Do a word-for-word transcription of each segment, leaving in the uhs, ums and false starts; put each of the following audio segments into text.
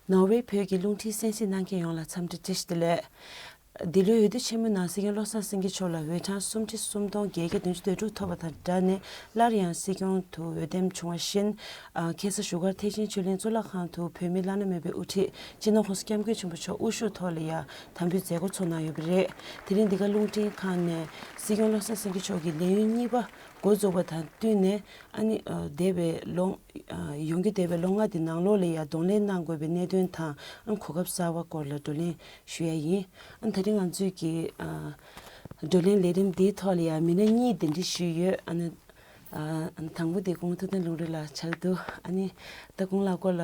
ནོར་ཝེ་བོད་ཀྱི་རླུང་འཕྲིན་གསན་གཟིགས་གནང་མཁན་ཡོངས་ལ་འཚམས་འདྲི་བཀྲ་ཤིས་བདེ་ལེགས། འདི་ལོའི་འོས་བསྡུ་ཆེན་མོའི་ནང་སྲིད་སྐྱོང་བློ་བཟང་སེང་གེ་མཆོག་ལ་འོས་གྲངས་སུམ་ཁྲི་སུམ་སྟོང་བརྒྱད་བརྒྱ་བདུན་ཅུ་དོན་དྲུག་ཐོབ་པ་དང་སྦྲགས་ནས། སླར་ཡང་སྲིད་སྐྱོང་དུ་འོས་འདེམས་བྱུང་བ་བཞིན། ཨ། ཁ་སང་བཞུགས་སྒར་ཐེག་ཆེན་ཆོས་གླིང་གཙུག་ལག་ཁང་དུ་བོད་མི་བླ་ན་མེད་པའི་དབུ་ཁྲིད་སྤྱི་ནོར་༸གོང་ས་༸སྐྱབས་མགོན་ཆེན་པོ་མཆོག་དབུ་བཞུགས་ཐོག་ལ་ཡང་དམ་འབུལ་མཛད་སྒོ་ཚོགས་གནང་ཡོད་པ་རེད། དེ་རིང་འདི་ག་རླུང་འཕྲིན་ཁང་ནས་སྲིད་སྐྱོང་བློ་བཟང་སེང་གེ་མཆོག་གི་ལས་ཡུན་གཉིས་པ་འགོ་འཛུགས་པ་དང་བསྟུན་ནས། ཨ་ནི། ཨ། འདས་པའི་ལོ། ཨ། ཡོང་རྒྱུ་འདས་པའི་ལོ་ལྔ་འདི་ནང་ལོགས་ལ་ཡང་གདོང་ལེན་གནང་དགོས་པའི་གནད་དོན་དང་། ཨ། གོ་སྐབས་གསར་པ་སྐོར་ལ་བགྲོ་གླེང་ཞུ་ཡ་ཡིན། ཨ། ད་རིང་ང་ཚོས་ཀྱི། ཨ། བགྲོ་གླེང་ལས་རིམ་འདིའི་ཐོག་ལ་ཡང་མི་སྣ་གཉིས་གདན་འདྲེན་ཞུས་ཡོད། ཨ་ནི། ཨ། ཨ་ནི་དང་པོ་དེ་སྐུ་ངོ་ཐུབ་བསྟན་ལུང་རིགས་ལགས་ཆགས་འདུག་ཨ་ནི། ད་སྐུ་ངོ་ལགས་སྐོར་ལ་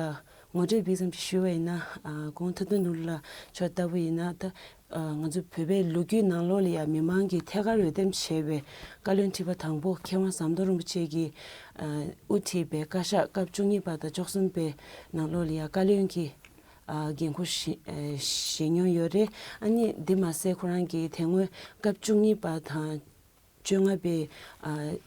ངོ་སྤྲོད་འབིགས་ཙམ་ཞིག་ཞུ་བ་ཡིན་ན། ཨ། སྐུ་ངོ་ཐུབ་བསྟན་ལུང་རིགས་ལགས་མཆོག་ལྟ་བུ་ཡིན་ན། ད། ཨ། ང་ཚོ་བོད་པའི་ལོ་རྒྱུས་ནང་ལོགས་ལ་ཡང་མི་མང་གིས་ཐད་ཀར་འོས་འདེམས་བྱས་པའི་བཀའ་བློན་ཁྲི་པ་དང་པོ་མཁས་དབང་ཟམ་གདོང་རིན་པོ་ཆེ་གིས། ཨ། དབུ་ཁྲིད་པའི་བཀའ་ཤག་སྐབས་བཅུ་གཉིས་པ་དང་བཅུ་གསུམ་པའི་ནང་ལོགས་ལ་ཡང་བཀའ་བློན་གྱི། ཨ། འགན་འཁུར་བཞེས། ཨ། བཞེས་མྱོང་ཡོད་རེད། ཨ་ནི་འདི་མ་ཟད་ཁོ་རང་གིས་དེ་སྔོན་སྐབས་བཅུ་གཉིས་པ་དང་བཅོ་ལྔ་པའི། ཨ།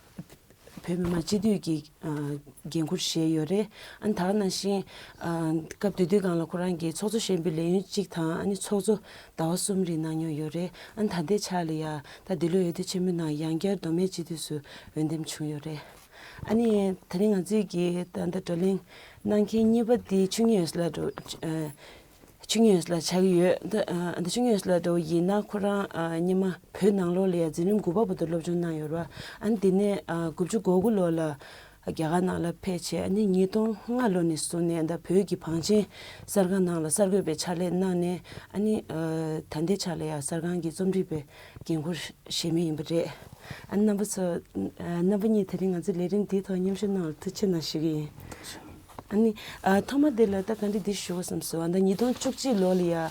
བོད་མི་མང་སྤྱི་འཐུས་ཀྱི། ཨ། འགན་འཁུར་བཞེས་ཡོད་རེད། ཨ་ནི་ད་ག་ནང་བཞིན། ཨ། སྐབས་དེ་དུས་སྒང་ལ་ཁོ་རང་གིས་ཚོགས་གཙོ་གཞོན་པའི་ལས་ཡུན་གཅིག་དང་། ཨ་ནི་ཚོགས་གཙོ་ཟླ་བ་གསུམ་རིང་གནང་མྱོང་ཡོད་རེད། ཨ་ནི་ད་ལྟའི་ཆ་ལ་ཡ། ད་འདི་ལོའི་འོས་བསྡུ་ཆེན་མོའི་ནང་ཡང་བསྐྱར་མདོ་སྨད་སྤྱི་འཐུས་སུ་འོས་འདེམས་བྱུང་ཡོད་རེད། ཨ་ནི་དེ་རིང་ང་ཚོས་ཀྱི་ད་ལྟ་བགྲོ་གླེང་གནང་མཁན་གཉིས་པ་དེ་ཆོས་ཉིད་འོད་ཟེར་ལགས་འགྲོ། ཨ། ཆོས་ཉིད་འོད་ཟེར་ལགས་ཆགས་ཀྱི་ཡོད། ད། ཨ། ད་ཆོས་ཉིད་འོད་ཟེར་ལགས་འདྲ་བོ་ཡིན་ན། ཁོ་རང་། ཨ། སྔོན་མ་བོད་ནང་ལོགས་ལ་ཡང་འཛིན་རིམ་དགུ་པ་བར་དུ་སློབ་སྦྱོང་གནང་ཡོད་རེད་བ། ཨ་ནི་དེ་ནས། ཨ། དགུ་བཅུ་གོ་དགུ་ལོ་ལ་རྒྱ་གར་ནང་ལ་ཕེབས་བྱས། ཨ་ནི་ཉིས་སྟོང་ལྔ་ལོ་ནས་བཟུང་ནས་ད་བོད་ཀྱི་བང་ཆེན་གསར་ཁང་ནང་ལ་གསར་འགོད་པའི་ཕྱག་ལས་གནང་ནས། ཨ་ནི། ཨ། ད་ལྟའི་ཆ་ལ་ཡང་གསར་ཁང་གི་རྩོམ་སྒྲིག་པའི་འགན་འཁུར་བཞེས་མུས་ཡིན་པ་རེད། ཨ་ནི་རྣམ་པ་ཚོ། ཨ། རྣམ་པ་གཉིས་དེ་རིང་ང་ཚོའི་ལས་རིམ་འདིའི་ཐོག་མཉམ་ཞུགས་གནང་བར་ཐུགས་རྗེ་གནང་ཞུ་གི་ཡིན། ཨ་ནི། ཨ། ཐོག་མ་དེ་ལ་ད་བཀའ་འདྲི་འདི་ཞུ་དགོས་བསམ་སོང་། ཨ། ད་ཉིས་སྟོང་བཅུ་གཅིག་ལོ་ལ་ཡ། ཨ།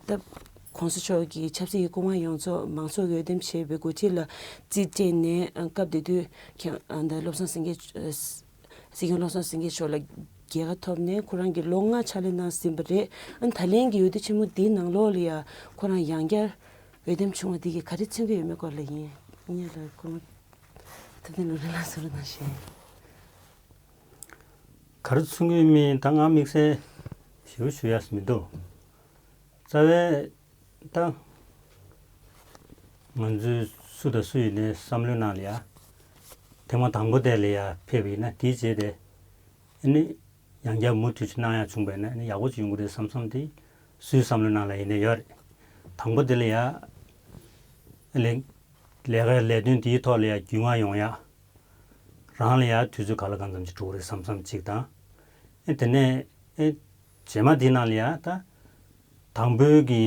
ད་༸གོང་ས་མཆོག་གིས་ཆབ་སྲིད་ཀྱི་སྐུ་དབང་ཡོངས་རྫོགས་མང་ཚོགས་ཀྱིས་འོས་འདེམས་བྱས་པའི་འགོ་ཁྲིད་ལ་རྩིས་སྤྲད་ནས། ཨ། སྐབས་དེ་དུས་ཁྱེད། ཨ། ད་བློ་བཟང་སེང་གེ། ཨ། སྲིད་སྐྱོང་བློ་བཟང་སེང་གེ་མཆོག་ལ་རྒྱལ་ཁ་ཐོབ་ནས་ཁོ་རང་གིས་ལོ་ལྔ་ཕྱག་ལས་གནང་ཟིན་པ་རེད། ཨ་ནི་ད་ལན་གྱི་འོས་བསྡུ་ཆེན་མོ་འདིའི་ནང་ལོགས་ལ་ཡ་ཁོ་རང་ཡང་བསྐྱར་འོས་འདེམས་བྱུང་བ་འདི་གིས་ག་རེ་མཚོན་གྱི་ཡོད་མེད་སྐོར་ལ་ཡིན། ངས་ལ་སྐུ་ངོ་ཐུབ་བསྟན་ལུང་རིགས་ལགས་གསུང་རོགས་གནང་ཞུ། ག་རེ་མཚོན་གྱི་ཡོད་མེད་ད་ང་དམིགས་བསལ་ཞེ་པོ་ཞུ་ཡ་མི་འདུག་རྩ་བའི་ད་ང་ཚོའི་སུ་དང་སུ་ཡིན་ནའི་བསམ་བློའི་ནང་ལ་ཡ། ཐེངས་མ་དང་པོ་དེ་ལ་ཡ་ཕེབས་པ་ཡིན་ན། དེའི་རྗེས་དེ་ཨ་ནི་ཡང་བསྐྱར་མུ་མཐུད་ཅིག་གནང་ཡ་བྱུང་བ་ཡིན་ན་ཨ་ནི་ཡག་པོ་ཅིག་ཡོང་གི་རེད་བསམ་བསམ་དེ་སུའི་བསམ་བློའི་ནང་ལ་ཡིན་ནའི་ཡོད་རེད། དང་པོ་དེ་ལ་ཡ་ལས་ལས་ཀའི་ལས་དོན་དེའི་ཐོག་ལ་ཡ་རྒྱུས་མངའ་ཡོང་ཡ། རང་ལ་ཡ་དུས་ཚོད་གང་ལ་གང་འཚམ་ཅིག་འགྲོ་གི་རེད་བསམ་བསམ་ཅིག་དང་། ཨེ་དེ་ནས་ཨེ་རྗེས་མ་དེའི་ནང་ལ་ཡ་ད་དང་པོའི་གི་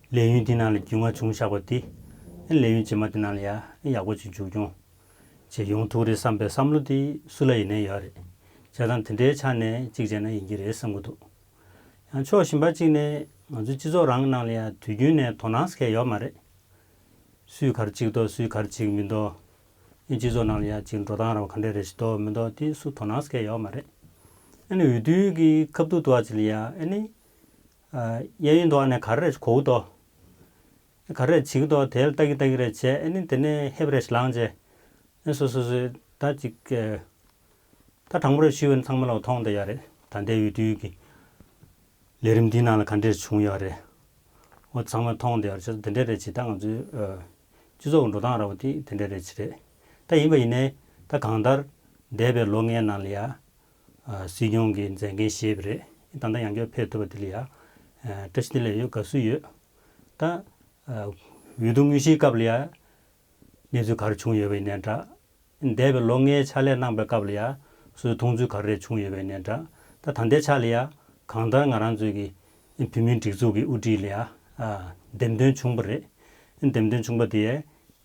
ལས་ཡུན་དེའི་ནང་ལ་རྒྱུས་མངའ་བྱུང་བཞག་པ་དེ། ཨེ་ལས་ཡུན་རྗེས་མ་དེའི་ནང་ལ་ཡ་ཨེ་ཡག་པོ་ཅིག་མཇུག་སྐྱོང་བྱས་ཡོང་ཐུབ་ཀྱི་རེད་བསམ་པའི་བསམ་བློ་དེ་སུ་ལ་ཡིན་ནའི་ཡོད་རེད། བྱས་ཙང་དེ་འདྲའི་ཆ་ནས་གཅིག་བྱས་ན་ཡིན་གྱི་རེད་བསམ་གྱི་འདུག་ཡང་ཕྱོགས་གཞན་པ་གཅིག་ནས་ང་ཚོའི་སྤྱི་ཚོགས་རང་གི་ནང་ལ་ཡ་དུས་རྒྱུན་ནས་དོ་སྣང་ཟེར་མཁན་ཡོད་མ་རེད། སུས་ག་རེ་བྱེད་ཀྱི་འདུག་སུས་ག་རེ་བྱེད་ཀྱི་མི་འདུག་ཨེ་སྤྱི་ཚོགས་ནང་ལ་ཡ་ཅིག་འགྲོ་སྟངས་ར་བ་ག་འདྲ་རེ་ཞིག་འདུག་མི་འདུག་དེ་སུ་དོ་སྣང་ཟེར་མཁན་ཡོད་མ་རེད། ཨ་ནི་འོས་བསྡུའི་གི་ཁ་ཐུག་ཏུ་བ་ཅིག་ལ་ཡ་ཨ་ནི། ཨ། གཡས་གཡོན་དུ་ཨ་ནི་ག་རེ་རེ་ཞིག་གོ་གི་འདུག་ག་རེ་བྱེད་ཀྱི་འདུག་དེ་ལ་ལྟ་གི་ལྟ་གི་རེ་བྱས། ཨ་ནི་དེ་ནས་ཧེབ་རེ་ཞིག་ལངས་བྱས། ཨ་སོ་སོ་སོས་ད་ཅིག་ཨ། ད་དྲང་པོ་རེ་ཞུས་པ་ཡིན་ན་ཚང་མ་ལ་མཐོང་བསྡད་ཡོད་རེད། ད་ལྟའི་འོས་བསྡུའི་གི་ལས་རིམ་འདིའི་ནང་ལ་ག་འདྲས་བྱུང་ཡོད་རེད། འོ་ཚང་མ་མཐོང་བསྡད་ཡོད་རེད། བྱས་ཙང་དེ་འདྲས་རེད་ཅེས། ད་ང་ཚོའི་ཨ། སྤྱི་ཚོགས་ཀྱི་འགྲོ་སྟངས་ར་བ་དེ་དེ་འདྲས་རེད་ཅེས་རེད། ད་ཡིན་པ་ཡིན་ནའི་ད་གང་ལྟར་འདས་པའི་ལོ་ལྔའི་ནང་ལ་ཡ། ཨ། སྲིད་སྐྱོང་གི་མཛད་འགན་བཞེས་པ་རེད། ད་ལྟ་ཡང་བསྐྱར་ཕེབས་ཐུབ་པ་དེ་ལ་ཡ། ཨ། བཀྲ་ཤིས་བདེ་ལེགས་ཡོད། དགའ་བསུ་ཡོད། ད། ཨ། འོས་བསྡུ་དངོས་གཞིའི་སྐབས་ལ་ཡ། གནས་ཚུལ་ག་རེ་བྱུང་ཡོད་པ་ཡིན་ནའི་འདྲ། འདས་པའི་ལོ་ལྔའི་ཕྱག་ལས་གནང་པའི་སྐབས་ལ་ཡ། སོ་སོའི་མཐོང་ཚུལ་ག་རེ་བྱུང་ཡོད་པ་ཡིན་ནའི་འདྲ། ད་ད་ལྟའི་ཆ་ལ་ཡ། གང་ལྟར་ང་རང་ཚོའི་གི་བོད་མིའི་སྒྲིག་འཛུགས་ཀྱི་དབུ་ཁྲིད་ལ་ཡ། ཨ། འདེམས་ཐོན་བྱུང་བ་རེད། འདེམས་ཐོན་བྱུང་བ་དེ་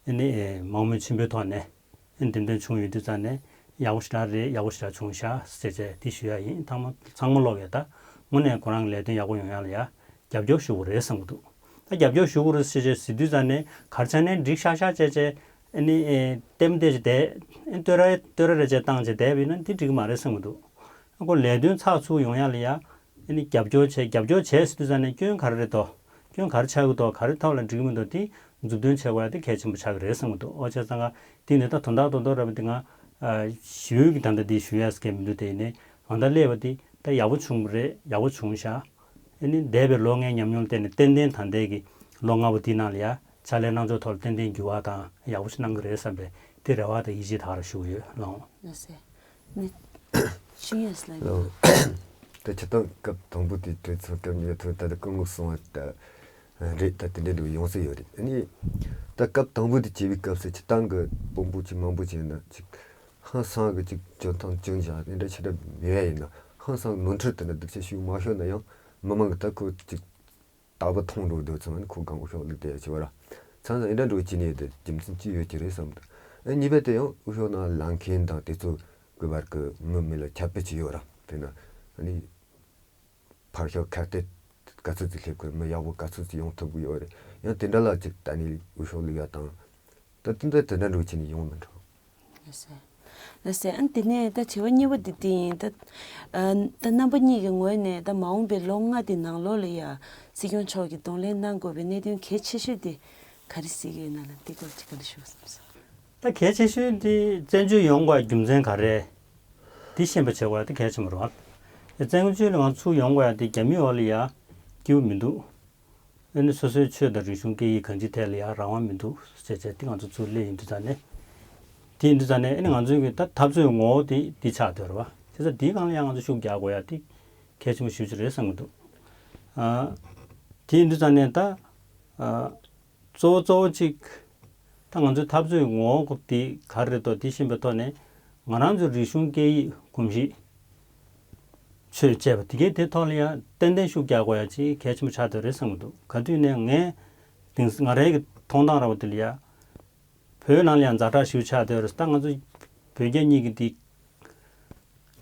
ཨ་ནི་མང་མོས་ཆེན་པོའི་ཐོག་ནས་འདེམས་ཐོན་བྱུང་ཡོད་དུས་ཙང་ནས་ཡག་པོ་ཞེ་དྲག་རེད། ཡག་པོ་ཞེ་དྲག་བྱུང་ཤག་ཟེར་བྱས་དེ་ཞུ་ཡ་ཡིན། ཚང་མ་ཚང་མ་ལོག་གིས་ད་དངོས་གནས་ཁོ་རང་གི་ལས་དོན་ཡག་པོ་ཡོང་ཡ་ལ་ཡ་རྒྱབ་སྐྱོར་ཞུ་དགོས་རེད་བསམ་གྱི་འདུག་ད་རྒྱབ་སྐྱོར་ཞུ་དགོས་རེད་ཟེར་བྱས་ཟེར་དུས་ཙང་ནས་ག་རེ་བྱས་ནས་འགྲིག་ཤག་ཤག་བྱས་བྱས། ཨ་ནི་ལྟད་མོ་བལྟས་བྱས་བསྡད། བསྟོད་ར་བསྟོད་ར་རེ་བྱས་བཏང་བྱས་བསྡད་པ་ཡིན་ན་དེ་འགྲིག་གི་མ་རེད་བསམ་གྱི་འདུག་ཁོ་ལས་དོན་ཚགས་ཚུད་ཡོང་ཡ་ལ་ཡ། ཨ་ནི་རྒྱབ་སྐྱོར་བྱས། རྒྱབ་སྐྱོར་བྱས་ཟེར་དུས་ཙང་ནས་སྐྱོན་ག་རེ་རེད་འདུག་སྐྱོན་ག་རེ་ཆགས་ཀྱི་འདུག་ག་རེ་ཐོག་ལ་འགྲིག་གི་མི་འདུག་དེ་མཛུབ་སྟོན་བྱེད་དགོས་ཡ་དེ་གལ་ཆེན་པོ་ཆགས་ཀྱི་རེད་བསམ་གྱི་འདུག་འོ་བྱས་ཙང་ང་དེ་ནས་ད་དོན་དག་རྡོག་རྡོག་ར་བ་དེ་ང་ཞུ་གི་ད་ལྟ་དེ་ཞུ་ཡ་ཟེར་མཁན་མི་འདུག་དེ་ཡིན་ནའི་གང་ལྟར་སླེབས་པ་དེ་ ད་ཡག་པོ་བྱུང་གི་རེད། ཡག་པོ་བྱུང་ཤག་ཨ་ནི་འདས་པའི་ལོ་ལྔའི་ཉམས་མྱོང་ལ་བརྟེན་ནས་ཏན་ཏན་ད་ལྟའི་གི་ལོ་ལྔ་པོ་འདི་ནང་ལ་ཡ་ཕྱག་ལས་གནང་ཕྱོགས་ཐོག་ལ་ཏན་ཏན་འགྱུར་བ་དང་ཡག་པོ་ཞིག་གནང་གི་རེད་བསམ་པའི་དེ་རེ་བ་དང་ཡིད་ཆེས་ད་ག་རང་ཞུ་གི་ཡོད་ལགས། ལགས་སེ། ནི། ཆུང་ཡས་ལ་ཡོད། ད་ཆ་ཚང་སྐབས་དང་པོ་དེ་དུས་ཚོད་སྐབས་ཉིད་ཐོན་ད་ལྟ་སྐུ་ངོ་གསུང་བ་ད་རེད། ད་དེ་འདྲའི་འདུག་ཡོང་སྲིད་ཡོད་རེད། ཨ་ནི་ད་སྐབས་དང་པོ་དེ་བྱེད་པའི་སྐབས་སུ་ཆ་ཚང་གི་དཔོན་པོ་ཅིག་མང་པོ་ཅིག་ཡིན་ན་ཅིག་ཧང་སང་གི་ཅིག་འཇོན་ཐང་ཅུང་ཅག་དེ་འདྲ་ཆེ་དྲགས་མེད་པ་ཡིན་ན་ཧང་སང་ནོར་འཁྲུལ་དེ་འདྲ་སྡུག་ཆ་ཞིག་མ་ཤོར་ན་ཡང་མི་མང་གི་ད་ཁོ་ཅིག་རྟག་པར་མཐོང་འགྲོ་འདུག་ཚང་མ་ཁོ་གང་འུ་ཤོག་ལུགས་དེ་བྱེད་པ་ར། ཚང་ཚང་ཨེ་འདྲ་འགྲོ་བྱེད་ནས་དེ་རྒྱུ་མཚན་ཅི་ཡོད་ཀྱི་རེད་བསམ་འདུག་ཨེ་གཉིས་པ་དེ་ཡང་འུ་ཤོག་ནང་ལངས་མཁན་དང་དེ་ཚོ་གི་བར་གི་མི་མི་ལ་ཁྱབ་སྤེལ་ཅི་ཡོད་ར། དེ་ན་ཨ་ནི་ཕར་ཤོག་ཁ་གཏད་ག་ཚོད་ཅིག་སླེབས་དགོས། མི་ཡག་པོ་ག་ཚོད་ཅིག་ཡོང་ཐུབ་ཀྱི་ཡོད་རེད། ཡང་དེ་འདྲ་ལ་ཅིག་ད་ནི་འུ་ཤོག་ལུགས་ཡ་དང་། ད་དེ་འདྲ་དེ་འདྲ་འགྲོ་བྱེད་ནས་ཡོང་མི་འགྲོ། ལགས་སེ། ལགས་སེ། ཨ་ནི་དེ་ནས་ད་དྲི་བ་གཉིས་པ་འདི་དེ་ཡིན། ད་ཨ་ད་རྣམ་པ་གཉིས་ཀྱི་ངོས་ནས་ད་མ་འོངས་པའི་ལོ་ལྔ་དེ་ནང་ལོགས་ལ་ཡ་སྲིད་སྐྱོང་མཆོག་གིས་གདོང་ལེན་གནང་དགོས་པའི་གནད་དོན་གལ་ཆེ་ཤོས་དེ་ག་རེ་གཟིགས་ཀྱི་ཡོད་ན་ལ་འདི་སྐོར་ཅིག་བཀའ་འདྲི་ཞུ་བསམ་སོང་། ད་གལ་ཆེ་ཤོས་འདི་བཙན་བྱོལ་ཡོང་དགོས་རྒྱུ་མཚན་ག་རེ། འདི་ཤེས་པ་བྱེད་དགོས་ཡ་དེ་གལ་ཆེན་པོ་རེད་བ། བཙན་བྱོལ་ལ་ང་ཚུར་ཡོང་དགོས་ཡ་དེ་རྒྱ་མིའི་འོག་ལ་ཡ་སྐྱིད་པོ་མི་འདུག་ཨ་ནི་སོ་སོའི་ཆོས་དང་རིག་གཞུང་སྐད་ཡིག་གང་ཅིའི་ཐད་ལ་ཡང་རང་དབང་མི་འདུག་ཟེར་བྱས་དེ་ང་ཚོ་ཚུར་སླེབས་ཡིན་དུས་ཙང་ནས། དེ་ཡིན་དུས་ཙང་ནས་ཨ་ནི་ང་ཚོའི་གི་ད་འཐབ་རྩོད་ངོ་བོ་དེ་འདི་ཆགས་སྡོད་རེད་བ། བྱས་ཙང་དེའི་སྒང་ལ་ཡང་ང་ཚོ་ཤུགས་རྒྱག་དགོས་ཡ་དེ་གལ་ཆེན་པོ་ཞེ་པོ་ཅིག་རེད་བསམ་གྱི་འདུག་ཨ། དེ་ཡིན་དུས་ཙང་ནས་ད། ཨ། གཙོ་བོ་གཙོ་བོ་གཅིག་ད་ང་ཚོའི་འཐབ་རྩོད་ངོ་བོ་དེ་ག་རེ་རེད་དོ་དེ་ཤེས་པའི་ཐོག་ནས་ང་རང་ཚོའི་རིག་གཞུང་སྐད་ཡིག་གོམས་གཤིས། ཆོས་བཅས་པ་དེ་གའི་དེ་ཐོག་ལ་ཡང་ཏན་ཏན་ཤུགས་རྒྱག་དགོས་ཡ་ཅིག་གལ་ཆེན་པོ་ཆགས་བསྡད་རེད་བསམ་གྱི་འདུག་ག་དུས་ནས་ངས་དེང་ང་རའི་གི་མཐོང་སྟངས་ར་བ་དེ་ལ་ཡ། བོད་ནང་ལ་ཡང་ཛ་དྲག་ཞེ་པོ་ཆགས་བསྡད་རེད། ད་ང་ཚོ་བོད་རྒྱ་གཉིས་ཀྱི་དེ་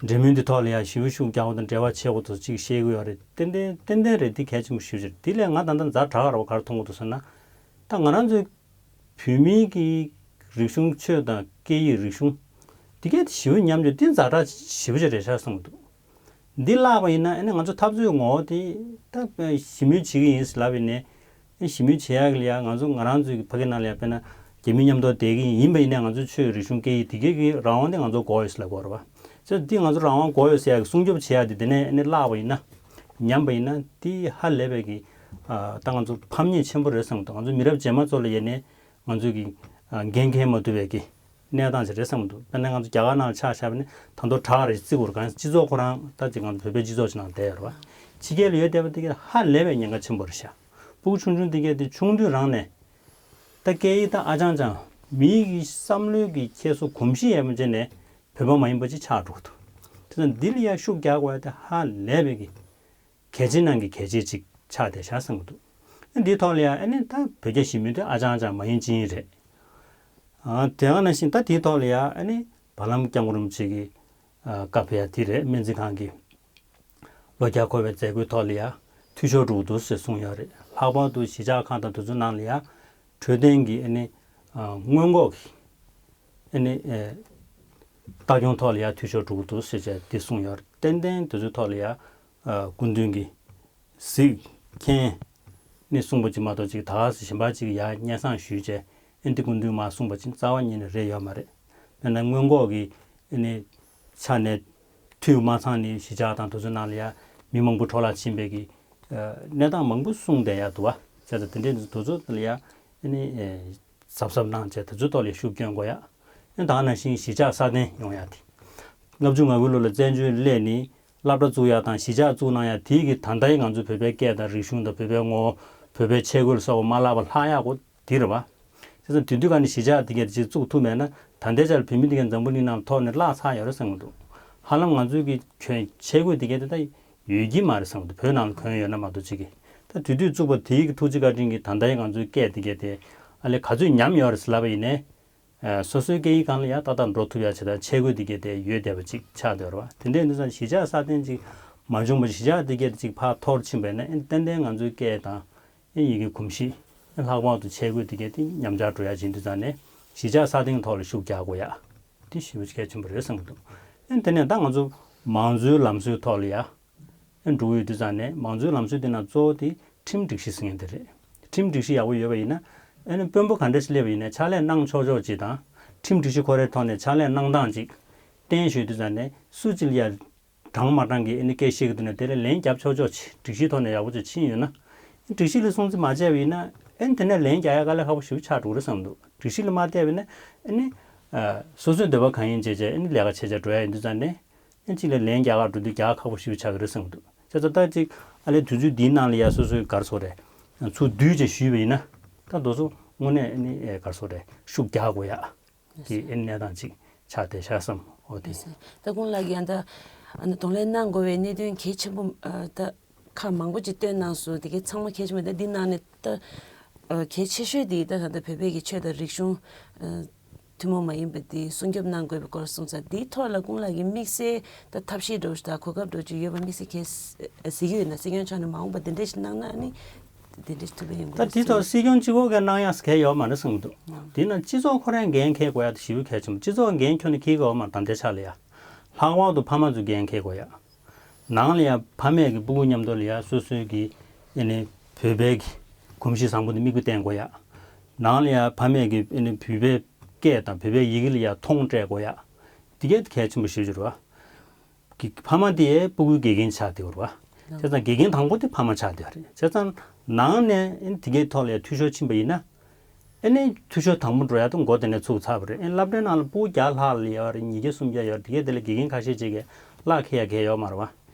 འབྲེལ་མོལ་དེ་ཐོག་ལ་ཡང་ཞེ་པོ་ཤུགས་རྒྱག་པ་དང་འབྲེལ་བ་བྱེད་དགོས་འདུག་ཅིག་བཤད་ཀྱི་ཡོད་རེད། ཏན་ཏན་ཏན་ཏན་རེད། དེ་གལ་ཆེན་པོ་ཞེ་པོ་ཅིག་རེད། དེ་ལས་ང་ད་ལྟ་ཛ་དྲག་ར་བ་ག་རེ་མཐོང་གི་འདུག་ཟེར་ན། ད་ང་རང་ཚོའི་བོད་མིའི་གི་རིག་གཞུང་ཆོས་དང་སྐད་ཡིག་རིག་གཞུང་། དེ་གས་དེ་ཞེ་པོ་ཉམས་ཀྱི་དེ་ཛ་དྲག་ཞེ་པོ་ཅིག་རེད་ཤག་བསམ་གྱི་འདུག་འདི་བརླག་པ་ཡིན་ན་ཨ་ནི་ང་ཚོ་འཐབ་རྩོད་ངོ་བོ་དེ་ད་ཞི་མོལ་བྱེད་ཀྱི་ཡིན་ཟེར་ལབ་པ་ཡིན་ནའི་ཨ་ཞི་མོལ་བྱེད་ཡག་ལ་ཡ་ང་ཚོ་ང་རང་ཚོའི་གི་ཕ་གི་ནང་ལ་ཡ་དཔེར་ན་རྒྱ་མི་མཉམ་དུ་བསྡད་ཀྱི་ཡིན་པ་ཡིན་ནའི་ང་ཚོའི་ཆོས་རིག་གཞུང་སྐད་ཡིག་དེ་གས་ཀྱི་རང་དབང་དེ་ང་ཚོ་དགོས་ཡོད་ཟེར་ལབ་དགོས་རེད་བ། ཚེ་འདི་ང་ཚོ་རང་དབང་དགོས་ཡོད་ཟེར་ཡག་གི་སྲུང་སྐྱོབ་བྱེད་ཡག་དེ་དེ་ནས་ཨ་ནི་བརླག་པ་ཡིན་ན། ཉམས་པ་ཡིན་ན་དེ་ཧ་ལས་པའི་གི་ཨ་ད་ང་ཚོ་ཕམ་ཉེས་ཆེན་པོ་རེད་བསམ་གྱི་འདུག་ང་ཚོ་མི་རབས་རྗེས་མ་ཚོ་ལ་ཡ་ནས་ང་ཚོའི་གི་ཨ་འགན་འཁྱེར་མ་ཐུབ་པའི་གི་གནས་སྟངས་ཅིག་རེད་བསམ་གྱི་འདུག་དཔེར་ན་ང་ཚོ་རྒྱ་གར་ནང་ལ་ཆ་བཞག་པ་ནི་ད་དུང་དྲག་རེད། བརྩི་དགོས་རེད། གང་ཡིན་སྤྱི་ཚོགས་ཁོ་རང་ད་ཅིག་ང་ཚོ་བོད་པའི་སྤྱི་ཚོགས་ཅིག་ནང་བསྡད་ཡོད་རེད་བ། ཕྱི་རྒྱལ་ལ་ཡོད་བསྡད་པ་དེ་གས་ཧ་ལས་པའི་ཉེན་ཁ་ཆེན་པོ་རེད་ཤག་སྤུ་གུ་ཆུང་ཆུང་དེ་གས་དེ་ཆུང་དུས་རང་ནས་ད་སྐད་ཡིག་ད་ཨ་ཅང་ཅང་མིའི་གི་བསམ་བློའི་གི་འཁྱེར་སོ་གོམས་གཤིས་ཡོད་མ་བྱས་ནས་བོད་པ་མ་ཡིན་པ་ཅིག་ཆགས་འགྲོ་གི་འདུག་དེ་ཚོ་འདི་ལ་ཡ་ཤུགས་རྒྱག་དགོས་ཡ་དེ་ཧ་ལས་པའི་གི་གལ་ཆེ་ནང་གི་གལ་ཆེ་ཅིག་ཆགས་བསྡད་ཤག་བསམ་གྱི་འདུག་ཨ་འདིའི་ཐོག་ལ་ཡང་ཨ་ནི་ད་བོད་རྒྱ་ཞི་མོལ་དེ་ཨ་ཅང་ཨ་ཅང་མ་ཡིན་ཅི་ཡིན་རེད། ཨ་དེ་ག་ནང་བཞིན་ད་དེའི་ཐོག་ལ་ཡང་ཨ་ནི་བར་ལམ་སྐྱབས་མགོན་རིན་པོ་ཆེ་གི་ཨ་སྐབས་ཡ་དེ་རེད། སྨན་རྩིས་ཁང་གི་ལོ་བརྒྱ་འཁོར་བའི་མཛད་སྒོའི་ཐོག་ལ་ཡང་འཐུས་ཤོར་འགྲོ་གི་འདུག་ཟེར་གསུངས་ཡོད་རེད། ལྷག་པར་དུ་གཞིས་ཆགས་ཁག་དང་དེ་ཚོ་ནང་ལ་ཡང་འཕྲོད་བསྟེན་གྱི་ཨ་ནི་ཨ་སྔོན་འགོག་གི་ཨ་ནི་ཨ་ལྟ་སྐྱོང་ཐོག་ལ་ཡང་འཐུས་ཤོར་འགྲོ་གི་འདུག་ཟེར་བྱས་འདི་གསུངས་ཡོད་རེད། ཏན་ཏན་དེ་ཚོའི་ཐོག་ལ་ཡང་ཨ་སྐུ་མདུན་གྱིས་གཟིགས་མཁན་ནི་གསུངས་པ་ཅིག་མ་གཏོགས་ཅིག་ད་ག་ཟེ་གཞན་པ་ཅིག་ཡར་སྙན་སེང་ཞུས་བྱས་ཨ་ནི་སྐུ་མདུན་མར་གསུངས་པ་ཅིག་རྩ་བ་ཉིད་ནས་རེད་ཡོད་མ་རེད། དཔེར་ན་སྔོན་འགོག་གི་ཨ་ནི་ཆ་ནས་འཐུས་མ་ཚང་ནི་གཞིས་ཆགས་དང་དེ་ཚོའི་ནང་ལ་ཡང་མི་མང་པོ་འཕྲོ་བརླག་ཕྱིན་པའི་གི་ཨ་གནས་སྟངས་མང་པོ་གསུངས་བསྡད་ཡག་འདུག་བ། བྱས་ཙང་དེ་འདྲའི་དེ་ཚོ་ལ་ཡང་ཨ་ནི་ཨེ་གཟབ་གཟབ་གནང་བྱས་དེ་ཚོའི་ཐོག་ལ་ཤུགས་སྐྱོན་དགོས་ཡག་ཨ་ནི་ད་ག་ནང་བཞིན་གཞིས་ཆགས་སྲ་བརྟན་ཡོང་ཡག་དེ། ལྔ་བཅུ་ང་དགུའི་ལོ་ལ་བཙན་བྱོལ་སླེབས་ནས་སློབ་གྲྭ་བཙུགས་ཡག་དང་གཞིས་ཆགས་བཙུགས་གནང་ཡག་དེའི་གི་ད་ལྟའི་ང་ཚོའི་བོད་པའི་སྐད་དང་རིག་གཞུང་དང་བོད་པའི་ངོ་བོ་བོད་པའི་ཆས་གོས་ལ་སོགས་པ་མ་བརླག་པ་ལྷག་ཡག་གོ་དེ་རེད་བ། བྱས་ཙང་དེ་དུས་ག་ནས་གཞིས་ཆགས་དེ་གས་ཅིག་བཙུགས་ཐུབ་མེད་ན་ད་ལྟའི་ཆར་བོད་མི་དེ་གས་འཛམ་བུ་གླིང་ནང་ཐོག་ནས་བརླག་ཚར་ཡོད་རེད་བསམ་གྱི་འདུག་ཧ་ལམ་ང་ཚོའི་གི་གྱོན་ཆས་གོས་དེ་གས་དེ་ད་ཡོད་ཀྱི་མ་རེད་བསམ་གྱི་འདུག་བོད་ནང་ལ་གྱོན་ཡོད་ན་མ་གཏོགས་ཅིག་གི་ད་དེ་དུས་བཙུགས་པ་དེའི་གི་ཐུགས་རྗེ་བཀའ་དྲིན་གྱིས་ད་ལྟའི་ང་ཚོའི་སྐད་དེ་གས་དེ་ཨ་ལས་ག་ཚོད་ཉམས་ཡོད་རེད་ཟེར་ལབ་པ་ཡིན་ནའི། ཨ་སོ་སོའི་སྐད་ཡིག་སྒང་ལ་ཡང་ཏག་ཏག་འགྲོ་ཐུབ་ཡ་བྱེད་སྟངས་ཆས་གོས་དེ་གས་དེ་ཡོད་བསྡད་པ་ཅིག་ཆགས་བསྡད་ཡོད་རེད་བ། དེ་འདྲ་ཡིན་དུས་ཙང་གཞིས་ཆགས་སྲ་བརྟན་ཅིག་མ་བྱུང་བ་གཞིས་ཆགས་དེ་གས་དེ་ཅིག་ཕར་འཐོར་ཕྱིན་པ་ཡིན་ན་ཨེ་ཏན་ཏན་ང་ཚོའི་སྐད་དང་ཨེ་ཡི་གེ་གོམས་གཤིས་ཨེ་ལྷག་པར་དུ་ཆས་གོས་དེ་གས་དེ་ཉམས་ཆག་འགྲོ་ཡ་ཅིག་ཡིན་དུས་ཙང་ནས་གཞིས་ཆགས་སྲ་བརྟན་ཐོག་ལ་ཤུགས་རྒྱག་དགོས་ཡ་དེ་ཞེ་པོ་ཅིག་གལ་ཆེན་པོ་རེད་བསམ་གྱི་འདུག་ཨེ་དེ་ནས་ད་ང་ཚོ་མང་གཙོའི་ལམ་སྲོལ་ཐོག་ལ་ཡ། ཨེ་འགྲོ་གི་ཡོད་དུས་ཙང་ནས་མང་གཙོའི་ལམ་སྲོལ་དེ་ནང་གཙོ་བོ་དེ་ཁྲིམས་སྒྲིག་གཞི་ཟེར་མཁན་དེ་རེད། ཁྲིམས་སྒྲིག་གཞི་ཡག་པོ་ཡོད་པ་ཡིན་ན་ཨེ་ནི་དཔོན་པོ་ག་འདྲ་ཞིག་སླེབས་པ་ཡིན་ན་ཕྱག་ལས་གནང་ཆོག་ཆོག་ཅིག་དང་ཁྲིམས་སྒྲིག་གཞི་ཁོ་རའི་ཐོག་ནས་ཕྱག་ལས་གནང་སྟངས་ཅིག་བསྟན་ཞུས་དུས་ཙང་ནས་སུ་གཅིག་ལ་ཡ་ དྲང་མ་དྲང་གི་ཨ་ནི་སྐད་བཤད་ཀྱི་འདུག་ན། དེ་ལ་ལན་རྒྱབ་ཆོག་ཆོག་ཅིག་སྒྲིག་གཞི་ཐོག་ནས་ཡག་པོ་ཅིག་ཕྱིན་ཡོད་ན། སྒྲིག་གཞི་ལ་སྲུང་བརྩི་མ་བྱས་པ་ཡིན་ན། ཨ་ནི་དེ་ནས་ལན་རྒྱག་ཡ་དཀའ་ལས་ཁག་པོ་ཞེ་པོ་ཆགས་འགྲོ་གི་རེད་བསམ་འདུག་སྒྲིག་གཞི་ལ་མ་བལྟས་པ་ཡིན་ན། ཨ་ནི་ཨ་སོ་སོའི་འདོད་པ་གང་ཡིན་བྱས་བྱས་ཨ་ནི་ལས་ཀ་བྱས་བྱས་འགྲོ་ཡ་ཡིན་དུས་ཙང་ནས། ཨ་ནི་གཅིག་ལ་ལན་རྒྱག་ག་འགྲོ་དུས་རྒྱག་ཁག་པོ་ཞེ་པོ་ཆགས་ཀྱི་རེད་བསམ་འདུག་བྱས་ཙང་ད་ཅིག་ཨ་ལས་དུས་ཚོད་འདིའི་ནང་ལ་ཡ་སོ་སོའི་ག་རེ་ཟེར་དགོས་རེད། ཚུར་བསྡུས་བྱས་ཞུས་པ་ཡིན་ན། ད་དེ་ཚོ་དངོས་གནས་ཨ་ནི་ཨེ་ག་རེ་ཟེར་དགོས་རེད། ཤུགས་རྒྱག་དགོས་ཡ། དེ་ཨེ་གནས་སྟངས་ཅིག་ཆགས་བསྡད་ཤག་བསམ། འོ་དེ། ད་ཁོང་ལགས་ཀྱིས་ཨ་ད་ཨ་ནི་གདོང་ལེན་གནང་དགོས་པའི་གནད་དོན་གལ་ཆེན་པོ་ཨ་ད་ཁག་མང་པོ་ཅིག་བཏོན་གནང་སོང་། དེ་གའི་ཚང་མ་གལ་ཆེན་པོ། ད་འདི་ནང་ནས་ད་ཨ་གལ་ཆེ་ཤོས་དེ་ད་ད་ལྟ་བོད་པའི་གི་ཆོས་དང་རིག་གཞུང་ཨ་ཐུན་མོང་མ་ཡིན་པ་དེ་སྲུང་སྐྱོབ་གནང་དགོས་པའི་སྐོར་གསུངས་ཚར། དེའི་ཐོག་ལ་ཁོང་ལགས་ཀྱི་དམིགས་བསལ་ད་ཐབས་ཤེས་འདྲ་བོ་ཞིག་དང་གོ་སྐབས་འདྲ་བོ་ཅིག་ཡོད་པ་དམིགས་བསལ་གལ་གཟིགས་ཀྱི་ཡོད་ན། སྲིད་སྐྱོང་མཆོག་ནས་མ་འོངས་པ་དེ་འདྲ་ཞིག་གནང་ན་ཨ་ནི་དེ་འདྲ་ཐུབ་པ་ཡོང་གི་ད་རེད་དེ་ཐོག་སྲིད་སྐྱོང་གཅིག་པོ་གིས་གནང་ཡག་གལ་ཡོད་མ་རེད་བསམ་གྱི་འདུག་དེས་ན་སྤྱི་ཚོགས་ཁོ་རང་འགན་འཁྱེར་དགོས་ཡག་དེ་ཞེ་པོ་གལ་ཆེན་པོ། སྤྱི་ཚོགས་འགན་ཁྱེར་ནས་འཁྱེར་དགོས་མ་རེད། ད་ལྟའི་ཆ་ལ་ཡ། ལྷག་པར་དུ་ཕ་མ་ཚོས་འགན་འཁྱེར་དགོས་ཡག་ནང་ལ་ཡ་ཕ་མས་ཀྱི་སྤུ་གུ་མཉམ་དུ་ལ་ཡ་སོ་སོའི་གི་ཨ་ནི་བོད་པའི་གི་གོམས་གཤིས་བཟང་པོ་དེ་མིག་དཔེ་བསྟན་དགོས་ཡག་ནང་ལ་ཡ་ཕ་མས་ཀྱི་ཨ་ནི་བོད་པའི་སྐད་དང་བོད་པའི་ཡི་གེ་ལ་ཡ་མཐོང་སྤྲད་དགོས་ཡག་དེ་གས་གལ་ཆེན་པོ་ཞེ་པོ་ཅིག་རེད་བ། གི་ཕ་མ་དེ་ཡའི་སྤུ་གུའི་དགེ་རྒན་ཆགས་བསྡད་ཡོད་རེད་བ། བྱས་ཙང་དགེ་རྒན་དང་པོ་དེ་ཕ་མ་ཆགས་བསྡད་ཡོད་རེད། བྱས་ཙང་ནང་ནས་ཨ་ནི་དེ་གའི་ཐོག་ལ་ཡ་འཐུས་ཤོར་ཕྱིན་པ་ཡིན་ན། ཨ་ནི་འཐུས་ཤོར་དང་པོ་འགྲོ་ཡ་དེ་མགོ་དེ་ནས་ཚུགས་ཚར་བ་རེད། ཨ་ནི་སློབ་གྲྭའི་ནང་ལ་སྤུ་གུ་བརྒྱ་ལྷག་ལ་ཡོད་རེད། ཉིས་བརྒྱ་སུམ་བརྒྱ་ཡོད་རེད། དེ་གའི་དེ་ལ་དགེ་རྒན་ཁ་ཤས་ཅིག་གིས་གླགས་འཁེལ་ཡ་གལ་ཡོད་མ་རེད་བ།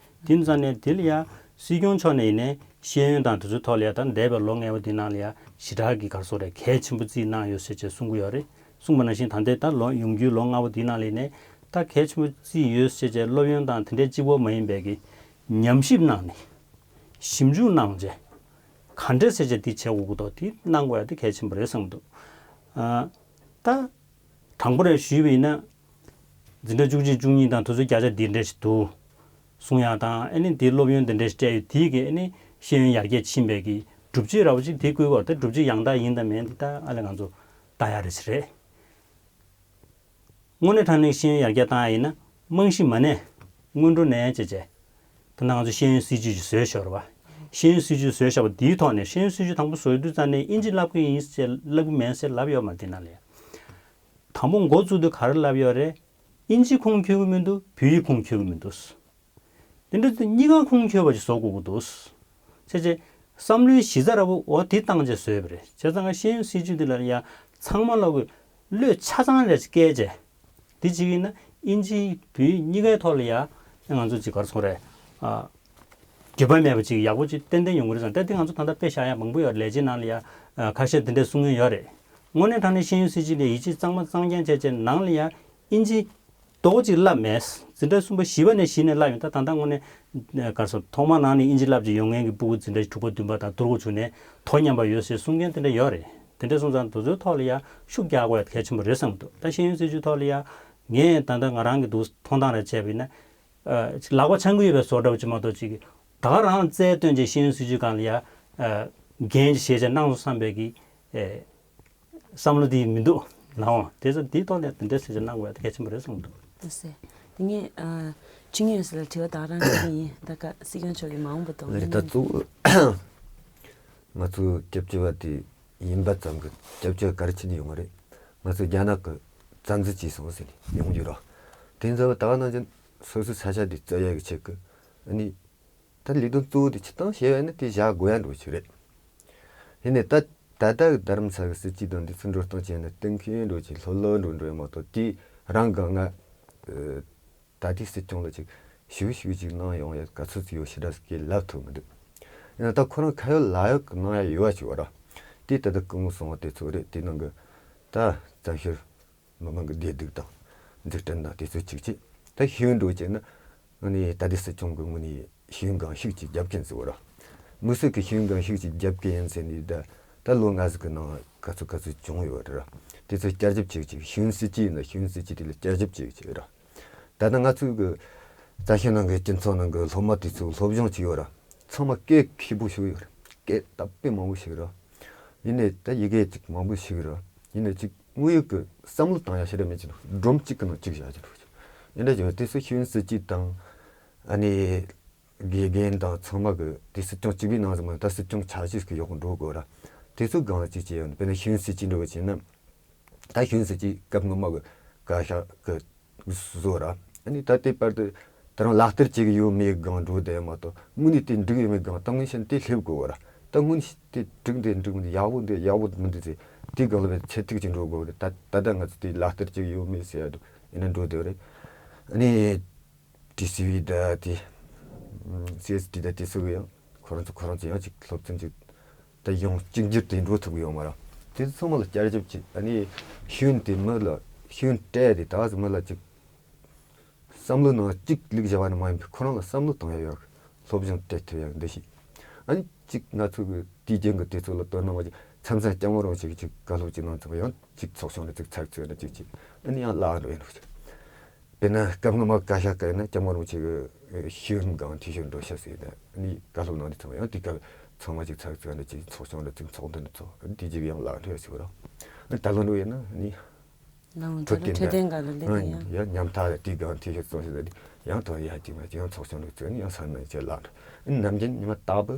དེ་ཙང་ནས་དེ་ལ་ཡ་སྲིད་སྐྱོང་མཆོག་ནས་ཡིན་ནའི་ཤེས་ཡོན་དང་དེ་ཚོའི་ཐོག་ལ་ཡ་ད་འདས་པའི་ལོ་ལྔ་པོ་འདི་ནང་ལ་ཡ་ཞེ་དྲག་གི་ག་རེ་ཟེར་དགོས་རེད། གལ་ཆེན་པོ་བརྩིས་གནང་ཡོད་ཟེར་བྱས་གསུང་གི་ཡོད་རེད། གསུངས་པ་ནང་བཞིན་ད་ལྟའི་ད་ལོ་ཡོང་རྒྱུའི་ལོ་ལྔ་པོ་འདི་ནང་ལ་ཡིན་ནའི་ད་གལ་ཆེན་པོ་བརྩིས་ཡོད་ཟེར་བྱས་སློབ་ཡོན་དང་དེ་འདྲའི་གཅིག་པོ་མ་ཡིན་པའི་གི་ཉམས་ཞིབ་གནང་ནས་ཞིབ་འཇུག་གནང་བྱས་ག་འདྲས་ཟེར་བྱས་འདི་བྱེད་དགོས་ཀྱི་འདུག་དེ་གནང་དགོས་ཡ་དེ་གལ་ཆེན་པོ་རེད་བསམ་གྱི་འདུག་ཨ། ད། དྲང་པོ་རེད་ཞུས་པ་ཡིན་ན། འཛིན་གྲྭ་བཅུ་གཅིག་བཅུ་གཉིས་དང་དེ་ཚོའི་བརྒྱ་ཆ་འདི་འདྲ་ཞིག་འདུག་གསུང་ཡག་དང་ཨ་ནི་དེའི་སློབ་ཡོན་འདི་འདྲ་ཞིག་སྤྲད་ཡོད། དེའི་གི་ཨ་ནི་ཤེས་ཡོན་ཡར་རྒྱས་ཕྱིན་པའི་གི་སྒྲུབ་བྱེད་ར་བ་ཅིག་དེ་བཀོད་དགོས། དེ་སྒྲུབ་བྱེད་ཡང་དག་ཡིན་དང་མིན་དེ་ད་ཨ་ལས་ང་ཚོ་ལྟ་ཡག་རེ་ཞིག་རེད། དངོས་གནས་དྲང་གནས་ཤེས་ཡོན་ཡར་རྒྱས་བཏང་ཡག་ཡིན་ན་རྨང་གཞི་མ་ནས་སྔོན་འགྲོ་ནས་བྱས་བྱས། ད་ནང་ཚོ་ཤེས་ཡོན་སྲིད་བྱུས་ཅིག་བཟོས་ཤོར་བ། ཤེས་ཡོན་སྲིད་བྱུས་བཟོས་ཤོར་བ་འདིའི་ཐོག་ནས་ཤེས་ཡོན་སྲིད་བྱུས་དང་པོ་བཟོས་དུས་ཙང་ནས་ཨིན་ཇི་བསླབ་ཀྱི་ཡིན་ཟེར་བསླབ་ཀྱི་མེད་ཟེར་ལབ་ཡོད་མ་རེད། དེ་ནང་ལ་ཡ། དང་པོ་འགོ་བཙུགས་དུས་ག་རེ་ལབ་ཡོད་རེད། ཨིན་ཇི་ཁུངས་འཁྱོལ་གྱི་མི་འདུག་བོད་ཡིག་ཁུངས་འཁྱོལ་གྱི་མི་འདུག་དེ་འདྲ་དུས་གཉིས་ཀ་ཁུངས་འཁྱོལ་བ་ཞིག་བཟོ་དགོས་ཀྱི་འདུག་བྱས་བྱས་བསམ་བློའི་གཞི་རྩ་ར་བོ་འོ་དེ་བཏང་བྱས་བཟོས་པ་རེད། བྱས་ཙང་ཤེས་ཡོན་སྲིད་བྱུས་འདི་ལ་ཡ་ཚང་མ་ལོག་གི་བློས་ཆ་ཚང་རེ་བཀལ་བྱས། དེ་གཅིག་ཡིན་ན་ཨིན་ཇི་བོད་ཡིག་གཉིས་ཀའི་ཐོག་ལ་ཡ་ང་ཚོ་ཅིག་ག་རེ་ཟེར་དགོས་རེད། ཨ། འགྱོད་པ་མེད་པ་ཅིག་ཡག་པོ་ཅིག་ཏན་ཏན་ཡོང་གི་རེད་བསམ། ད་དེ་ང་ཚོ་ད་ལྟ་དཔེ་བཞག་ཡ་མང་པོ་ཡོད་རེད། ལས་བྱེད་ནང་ལ་ཡ་ཨ་ཁ་ཤས་དེ་འདྲས་གསུང་མཁན་ཡོད་རེད། དངོས་གནས་དྲང་གནས་ཤེས་ཡོན་སྲིད་བྱུས་ལ་ཡིད་ཆེས་གཙང་མ་གཙང་རྐྱང་བྱས་བྱས་ནང་ལ་ཡ་ཨིན་ཇི་རྡོག་གཅིག་བསླབ་མེད། འཛིན་གྲྭ་གསུམ་པ་བཞི་པ་ནས་གཞི་ནས་བསླབ་ཡོང་། ད་ད་ལྟ་དངོས་གནས་ག་རེ་ཟེར་ཐོག་མ་ནང་ནས་ཨིན་ཇི་བསླབ་ཅིག་ཡོང་མཁན་གྱི་སྤུ་གུ་འཛིན་གྲྭ་དྲུག་པ་བདུན་པ་དང་བསྡུར་དགོས་བྱུང་ནས་དོ་མཉམ་པ་ཡོད་ཟེར་གསུང་མཁན་དེ་འདྲ་ཡོད་རེད། དེ་འདྲ་སོང་ཙང་དེ་ཚོའི་ཐོག་ལ་ཡ་ཤུགས་རྒྱག་དགོས་ཡ་གལ་ཆེན་པོ་རེད་བསམ་གྱི་འདུག་ད་ཤེས་ཡོན་སྲིད་བྱུས་ཐོག་ལ་ཡ་ངས་ད་ལྟ་ང་རང་གི་འདུག་མཐོང་སྟངས་རེ་བྱས་པ་ཡིན་ན། ཨ་ཅིག་ལག་པ་འཆང་གི་ཡོད་པའི་བཟོ་འདྲ་བོ་ཅིག་མ་གཏོགས་ཅིག་ད་ག་རང་རྩལ་བཏོན་བྱས་ཤེས་ཡོན་སྲིད་བྱུས་སྒང་ལ་ཡ་ཨ་འགན་ཅིག་བཞེས་བྱས་གནང་སོང་བསམ་པའི་གི་ཨེ་བསམ་བློ་དེ་མི་འདུག་ལགས་འོང་། དེ་ཚོ་དེའི་ཐོག་ནས་དེ་འདྲ་ཞིག་གནང་དགོས་ཡ་དེ་གལ་ཆེན་པོ་རེད་བསམ་གྱི་འདུག་ལགས་སེ། དེ་ངས་ཨ་ཆིང་ཡོན་ཟེར་ལ་དྲི་བ་དག་རང་ཞིག་ཡིན། ད་ག་སྲིད་སྐྱོང་མཆོག་གིས་མ་འོངས་པ་དང་ལས་ད་གཙོ་བོ་ང་ཚོ་སྐྱབས་བཅོལ་བ་དེ་ཡིན་པ་ཙམ་གྱི་སྐྱབས་བཅོལ་ག་རེ་བྱེད་ནས་ཡོང་བ་རེད། ང་ཚོ་རྒྱ་ནག་གི་བཙན་འཛུལ་བྱས་སོང་ཟེར་ནས་ཡོང་རྒྱུ་ར། དེ་ཚོ་ད་ག་ནང་བཞིན་སོ་སོའི་ས་ཆ་དེ་རྩོད་ཡ་གི་ཆེད་གི་ཨ་ནི། ད་ལས་དོན་གཙོ་བོ་དེ་ཆི་ཏང་བྱས་པ་ནི་དེ་བཞག་དགོས་ཡ་འགྲོ་ཆི་རེད། ཡིན་ནའི་ད་ད་ལྟ་རྡ་རམ་ས་གི་སྲིད་ཇུས་དང་འདི་ཚོ་འགྲོ་སྟངས་བྱས་ན་གཏན་འཁེལ་འགྲོ་ཆི་ལྷོད་ལྷོད་འགྲོ་འགྲོ་ཡ་མ་གཏོགས་དེ་རང་གི་ང་ད་ལྟའི་སྲིད་སྐྱོང་ལ་ཅིག་ཞུ་ཞུ་ཅིག་གནང་ཡོང་ཡ་ག་ཚོད་ཅིག་ཡོད་ཤི་ར་ཟེར་གི་ལབ་ཐུབ་མི་འདུག་ཡིན་ན་ད་ཁོ་རང་ཁ་ཡོད་ལག་ཡོད་གི་གནང་ཡ་ཡོད་བ་ཅིག་ཡོད་ར། དེ་ད་ལྟ་སྐུ་ངོ་གསུང་བ་དེ་ཚོ་རེད། དེ་ནང་གི་ད་བཙན་བྱོལ། མི་མང་གི་བདེ་སྡུག་དང་འཛུགས་སྐྲུན་དང་དེ་ཚོ་གཅིག་བྱས། ད་ཤེས་ཡོན་འགྲོ་བྱས་ན་ཨ་ནི་ད་ལྟའི་སྲིད་སྐྱོང་གི་ངོས་ནས་ཤེས་ཡོན་གང་ཤུགས་ཀྱིས་རྒྱབ་ཀྱིན་ཟེར་བ་ར། དམིགས་བསལ་གྱི་ཤེས་ཡོན་གང་ཤུགས་ཀྱིས་རྒྱབ་ཀྱིན་ཟེར་ནས་ད་ད་ལོ་ལྔ་ཟིག་གི་ནང་ག་ཚོད་ག་ཚོད་བྱུང་ཡོད་ར། དེ་ཚོ་བསྐྱར་ཞིབ་བྱེད་ཀྱི་ཤེས་ཡོན་སྲིད་ཇུས་ཡིན་ན་ཤེས་ཡོན་སྲིད་ཇུས་དེ་ལ་བསྐྱར་ཞིབ་བྱེད་ཀྱི་ར། ད་ལྟ་ང་ཚོའི་གི་རྩ་ཤེ་ནང་གི་སྤྱི་ཚོགས་ནང་གི་སློབ་མ་དེ་ཚོ་སློབ་སྦྱོང་བྱས་ཡོད་ར། ཚང་མ་སྐད་མཁས་པོ་ཞིག་ཡོད་ར། སྐད་དག་པོ་མང་པོ་ཞིག་ར། ཡིན་ནའི་ད་ཡི་གེ་ཅིག་མང་པོ་ཞིག་ར། ཡིན་ནའི་ཅིག་དངོས་ཡོད་ཀྱི་བསམ་བློ་བཏང་ཡ་ཞིག་ར་མེད་ཀྱི་འདུག་སྒྲོམ་གཅིག་གི་ནང་གཅིག་བཞག་ཀྱི་འདུག་ཡིན་ནའི་ཅིག་དེ་ཚོ་ཤེས་ཡོན་སྲིད་ཇུས་དང་ཨ་ནི་དགེ་རྒན་དང་ཚང་མ་གི་དེ་སྲིད་སྐྱོང་གཅིག་པའི་ནང་ཟིག་མ་ད་སྲིད་སྐྱོང་ཆ་ཤས་ཀྱི་ཡོག་འགྲོ་དགོས་ར། དེ་ཚོ་སྒང་ལ་ཅིག་བྱས་ཡོད་ན་དཔེར་ན་ཤེས་ཡོན་སྲིད་ཇུས་འགྲོ་བ་བྱས་ན། ད་ཤེས་ཡོན་སྲིད་ཇུས་སྐབས་སྔོན་མ་གི་བཀའ་ཤག་གི་བཟོ་ར། ཨ་ནི་ད་ལྟའི་བར་དུ་ ད་རུང་ལག་བསྟར་བྱེད་ཀྱི་ཡོད་མེད་སྒང་འགྲོ་བསྡད་མ་གཏོགས། དངོས་གནས་དེ་འགྲིག་ཡོད་མེད་སྒང་ད་ངོས་བཞིན་དེ་སླེབས་དགོས་བ་ར། ད་སྔོན་དེ་འགྲིག་འདི་འགྲིག་མི་འདི་ཡག་པོ་འདི་ཡག་པོ་མི་འདི་ཟེར། དེ་སྒང་ལ་བས་ཚད་ཐིག་ཅིག་འགྲོ་དགོས་རེད། ད་ད་ལྟ་ང་ཚོ་དེ་ལག་བསྟར་བྱེད་ཀྱི་ཡོད་མེད་ཟེར་ཡ་དུ་ཡིན་ན་འགྲོ་བསྡད་རེད། ཨ་ནི་ཊི་སི་ཝི་ད་དེ་སི་ཨེས་ཌི་ད་དེ་ཚོ་གི་ཡང་ཁོ་རང་ཚོ་ཁོ་རང་ཚོ་ཡང་ཅིག་སློབ་ཚན་ཅིག་ད་ཡང་གཅིག་འགྱུར་དེ་འགྲོ་ཐུབ་ཀྱི་ཡོད་མ་རེད། དེ་ཚོ་ཚང་མ་ལ་བསྐྱར་ཞིབ་ཅིག་ཨ་ནི་ཤེས་ཡོན་དེ་མི་ལ་ཤེས་ཡོན་སྤྲད་དེ་ད་གཟོད་མི་ལ་ཅིག་བསམ་བློ་ནང་གཅིག་བླུགས་བཞག་པ་ནི་མ་ཡིན་པའི་ཁོ་རང་ལ་བསམ་བློ་གཏོང་ཡ་ཡོད། སློབ་སྦྱོང་སྤྲད་ཐུབ་ཡ་འདི་ཞིག་ཨ་ནི་གཅིག་ང་ཚོ་གི་དུས་རྒྱུན་གྱི་དུས་ཚོད་ལ་དོ་སྣང་བ་ཅིག་མཚམས་མཚམས་སྐྱབས་མགོན་རིན་པོ་ཆེ་གི་ཅིག་བཀའ་སློབ་ཅིག་གནང་ཚུལ་ཡང་ཅིག་ཚོགས་ཆུང་ལ་ཅིག་ཚགས་ཚུད་ན་ཅིག་ཅིག་ཨ་ནི་ཡང་བརླག་འགྲོ་ཡ་འདུག་ཅིག་དཔེར་ན་སྐབས་སྔ་མ་བཀའ་ཤག་བཀའ་ཡིན་ན་སྐྱབས་མགོན་རིན་པོ་ཆེ་གི་ཤེས་ཡོན་སྒང་འཐུས་ཤོར་འགྲོ་ཤག་ཟེར་ནས་ཨ་ནི་བཀའ་སློབ་གནང་དུས་ཚང་མ་ཡང་དེ་སྐབས་ཚང་མ་ཅིག་ཚགས་ཚུད་ན་ཅིག་ཚོགས་ཆུང་ལ་ཅིག་ཚོགས་འདུ་འདི་ཚོགས་ཨ་ནི་དེ་ཅིག་ཡང་བརླག་འགྲོ་ཡ་ཟེར་བ་ར། ཨ་ནི་ད་ལོ་འགྲོ་ཡིན་ན་ཨ་ནི། ནང་འཁྲུག་དེ་འཁྲུག་ལྡན་འགའ་ལ་སླེབས་ཡང་ཡང་ཉམ་ཐག་ལ་དེའི་སྒང་དེ་ཤོད་ཙང་ཞིག་ལ་ཡང་དོ་ཡ་ཅིག་མ་ཅིག་ཡང་ཚོགས་ཆུང་ལ་བཙོན་ཡང་ས་ནས་ཅིག་ལག་འགྲོ། ནམ་རྒྱུན་ཉི་མ་རྟག་པུ་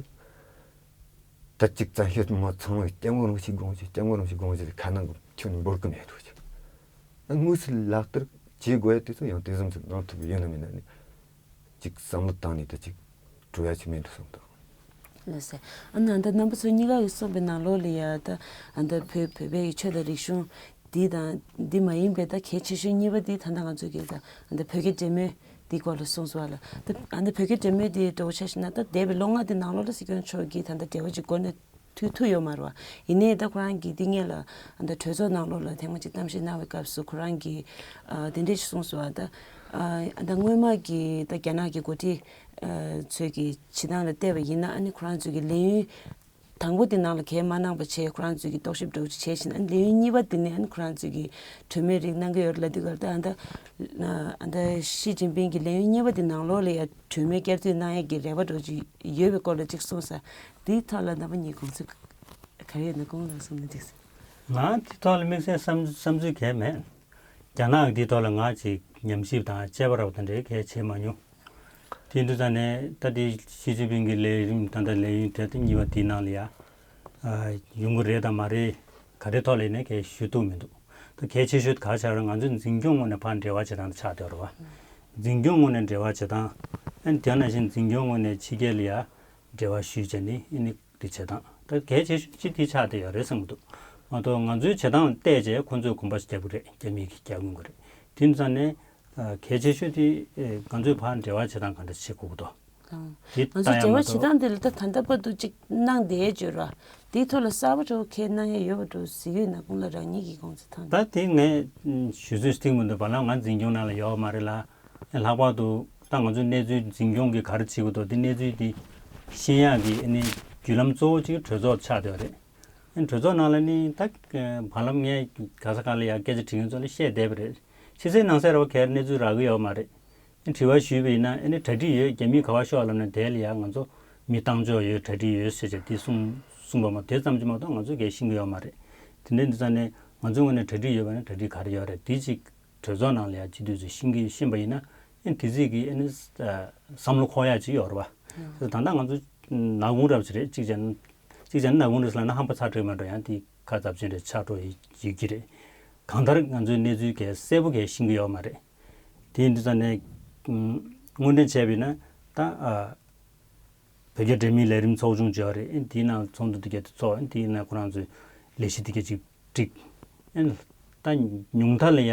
ད་ཅིག་ཙང་ཤོད་མ་ཚང་མ་སྐྱབས་མགོན་རིན་པོ་ཆེ་དགོངས་ཞེས་སྐྱབས་མགོན་རིན་པོ་ཆེ་དགོངས་ཞེས་ཁ་ནང་གི་ཁྱོན་འབོར་གི་མེད་འགྲོ་ཅིག་དངོས་སུ་ལག་བསྟར་བྱེད་དགོས་ཡ་དེ་ཚོ་ཡང་དེ་ཙམ་ཅིག་གནང་ཐུབ་ཡོད་ན་མེད་ན་ནི་ཅིག་བསམ་བློ་བཏང་ནས་ད་ཅིག་འགྲོ་ཡ་ཅིག་མེད་འགྲོ་བསམ་དང་། ལགས་སེ། ཨ་ནི་ཨ་ད་རྣམ་པ་ཚོ་གཉིས་ཀ་གིས་གསུངས་པའི་ནང་ལོགས་ལ་ཡ་ད་ཨ་ད་བོད་བོད་པའི་ཆོས་དང་རིག་གཞུང་འདི་དང་འདི་མ་ཡིན་པའི་ད་གལ་ཆེ་ཤོས་གཉིས་པ་འདི་ད་ལྟ་ང་ཚོ་གིས་ད་ཨ་ད་བོད་རྒྱ་འབྲེལ་མོལ་འདི་སྐོར་ལ་གསུངས་སོང་བ་ལ། ད་ཨ་ད་བོད་རྒྱ་འབྲེལ་མོལ་འདི་འདྲ་བོ་ཆ་བཞག་ན་ད་འདས་པའི་ལོ་ལྔ་འདི་ནང་ལོགས་ལ་སྲིད་སྐྱོང་མཆོག་གིས་ད་ད་འབྲེལ་བ་ཅིག་འགོ་ནས་མཐུད་ཐུབ་ཡོད་མ་རེད་བ། ཡིན་ནའི་ད་ཁོ་རང་གིས་འདི་སྔོན་ལ་ཨ་ད་གྲོས་ཚོགས་ནང་ལོགས་ལ་ཐེངས་མ་གཅིག་གཏམ་བཤད་གནང་བའི་སྐབས་སུ་ཁོ་རང་གིས་ཨ་དེ་འདྲས་ཞིག་གསུངས་སོང་བ། ད་ཨ་ད་སྔོན་མ་གི་ད་རྒྱ་ནག་གི་འགོ་ཁྲིད་ཚོས་ཀྱི་བྱེད་སྟངས་ལ་བལྟས་པ་ཡིན་ན་ཨ་ནི་ཁོ་རང་ཚོས་ཀྱི་ལས་ཡུན་དང་པོ་དེ་ནང་ལ་གས་མ་གནང་པ་བྱས་ཁོ་རང་ཚོས་ཀྱི་རྟོག་ཞིབ་འདྲ་བོ་ཅིག་བྱས་ཕྱིན་ཨ་ནི་ལས་ཡུན་གཉིས་པ་དེ་ནས་ཨ་ནི་ཁོ་རང་ཚོས་ཀྱི་གྲོས་མོལ་རིགས་གནང་གི་ཡོད་རེད་ལབ་དུས་ག་ད་ཨ་ད་ཨ་ད་ཞི་ཅིན་ཕིང་གི་ལས་ཡུན་གཉིས་པ་དེ་ནང་ལོགས་ལ་ཡ་གྲོས་མོལ་བསྐྱར་མཐུད་གནང་ཡས་ཀྱི་རེ་བ་འདྲ་བོ་ཅིག་ཡོད་པའི་སྐོར་ལ་ཅིག་གསུངས་ས་དེའི་ཐོག་ལ་རྣམ་པ་གཉིས་དགོངས་ཚུལ་ག་རེ་ཡོད་ན་དགོངས་ལ་གསུངས་ན་འགྲིག་ས། ང་དེ་ཐོག་ལ་དམིགས་བསལ་བསམ་བསམ་ཚུལ་གང་ཡང་མེད། རྒྱ་ནག་གི་དེ་ཐོག་ལ་ང་ཅིག་ཉམས་ཞིབ་དང་དཔྱད་པ་རོགས་དང་འབྲེལ་གས་བྱེད་མ་མྱོང་། དེ་འདུག་ཙང་ནས་ད་དེ་ཞི་ཅིན་ཕིང་གི་ལས་རིམ་ད་ལྟ་ལས་ཡུན་དེ་ད་གཉིས་པ་དེའི་ནང་ལ་ཡ་ཡོང་གི་རེད་དང་མ་རེད་ག་རེ་ཐོག་ལ་ཡིན་ནའི་གས་ཞུ་ཐུབ་མི་འདུག་ད་གལ་ཆེ་ཤོས་ག་ཆགས་རེད། ང་ཚོས་འཛིན་སྐྱོང་ངོས་ནས་ཕར་འབྲེལ་བ་བྱེད་སྟངས་ཆགས་བསྡད་རེད་བ། འཛིན་སྐྱོང་ངོས་ནས་འབྲེལ་བ་བྱེད་སྟངས་ཨ་ནི་དེ་ནང་བཞིན་འཛིན་སྐྱོང་ངོས་ནས་ཕྱི་རྒྱལ་ལ་ཡ་འབྲེལ་བ་ཞུས་བྱས་ནས་ཨ་ནི། དེ་བྱེད་སྟངས་ད་གལ་ཆེ་ཤོས་གཅིག་དེ་ཆགས་བསྡད་ཡོད་རེད་བསམ་གྱི་འདུག་མ་གཏོགས་ང་ཚོའི་བྱེད་སྟངས་བལྟས་རྗེས་ཁོང་ཚོས་གོམ་པ་རྒྱག་གི་རེད། རྒྱ་མི་གིས་རྒྱག་མྱོང་གི་རེད། དེ་ཙང་ནས་གལ་ཆེ་ཤོས་དེ་ང་ཚོས་ཕར་འབྲེལ་བ་བྱེད་སྟངས་ག་འདྲ་བྱེད་དགོས་ཀྱི་འདུག་དང་། དེ་ང་ལྟ་ཚོས་ཡང་འབྲེལ་མ་བ་བྱེད་གཏོགས་སྟངས་དེ་ལ་ད་ད་ལྟ་བར་དུ་ཅིག་གནང་བསྡད་ཡོད་ར། དེའི་ཐོག་ལ་གསར་པ་འདྲ་བོ་ཁས་གནང་ཡས་ཡོད་པ་འདྲ་བོ་གཟིགས་ཡོད་ན་ཁོང་ལ་རང་ཉིད་ཀྱིས་དགོངས་ཚུལ་དང་། ད་དེ་ངས་ཞུ་ཚོད་ཐིག་མི་འདུག་བར་ལམ་ང་འཛིན་སྐྱོང་ནང་ལ་ཡོད་མ་རེད་ལ། ལྷག་པར་དུ་ད་ང་ཚོའི་གནས་ཚུལ་འཛིན་སྐྱོང་གིས་ག་རེ་བྱེད་དགོས་འདུག་དེ་གནས་ཚུལ་དེ་ཤེས་ཡག་གི་ཨ་ནི་བརྒྱུད་ལམ་གཙོ་བོ་གཅིག་གྲོས་ཚོགས་ཆགས་བསྡད་པ་རེད། ཨ་ནི་གྲོས་ཚོགས་ནང་ལ་ནི་ད་བར་ལམ་ངས་ག་ས་ག་ལ་ཡང་སྐད་ཆ་དྲི་མཁན་ཚོ་ལ་བཤད་བསྡད་པ་རེད། ཕྱི་གསལ་ནང་གསལ་ར་བ་གའི་གནས་ཚུལ་རག་གི་ཡོད་མ་རེད། ཨ་ནི་དྲི་བ་ཞུས་པ་ཡིན་ན་ཨ་ནི་གྲ་སྒྲིག་ཡོད། རྒྱ་མིས་ག་པར་ཤོག་ལབ་ན་དེ་ལ་ཡང་ང་ཚོ་མི་བཏང་ཕྱོགས་ཡོད། གྲ་སྒྲིག་ཡོད་ཟེར་བྱས་དེ་གསུངས་གསུངས་པ་མ་དེ་ཙམ་གྱིས་མ་གཏོགས་ང་ཚོ་གའི་ཤེས་ཀྱི་ཡོད་མ་རེད། དེ་འདྲའི་འདི་ཙང་ནས་ང་ཚོའི་ངོས་ནས་གྲ་སྒྲིག་ཡོད་པ་ན་གྲ་སྒྲིག་ག་རེ་ཡོད་རེད་དེ་གཅིག་གྲོས་ཚོགས་ནང་ལ་ཡང་སྤྱི་འཐུས་ཚོས་ཤེས་ཀྱི་ཤེས་པ་ཡིན་ན་ཨེ་དེ་ཚིག་གི་ཨེ་ནི་བསམ་བློ་འཁོར་ཡག་ཅིག་ཡོད་རེད་བ། ད་ལྟ་ང་ཚོ་ནག་ཁུང་རབ་ཅིག་རེད། གཅིག་བྱས་ན་གཅིག་བྱས་ན་ནག་ཁུང་རེད་ཟེར་ལབ་ན་ཧམ་པ་ཚ་དྲགས་མ་འགྲོ་ཡང་དེ་ཁ་ཚབས་ཆེན་རེད་ཆགས་འགྲོ་ཡི་ཡོད་ཀྱི་རེད། གང་ལྟར་ང་ཚོའི་གནས་ཚུལ་གས་གསལ་པོ་གས་ཤེས་ཀྱི་ཡོད་མ་རེད། དེ་ཡིན་དུས་ཙང་ནས་དངོས་འབྲེལ་བྱས་པ་ཡིན་ན་ད། བོད་རྒྱ་འབྲེལ་མོལ་ལས་རིམ་ཚོགས་ཆུང་བྱས་པ་རེད། ཨེ་དེའི་ནང་ཚོགས་འདུ་དེ་ག་དེ་ཚོགས། ཨེ་དེའི་ནང་ཁོ་རང་ཚོའི་ལས་གཞི་དེ་ག་ཅིག་བསྒྲིགས། ཨེ་ད་ཉུང་མཐའ་ལ་ཡ་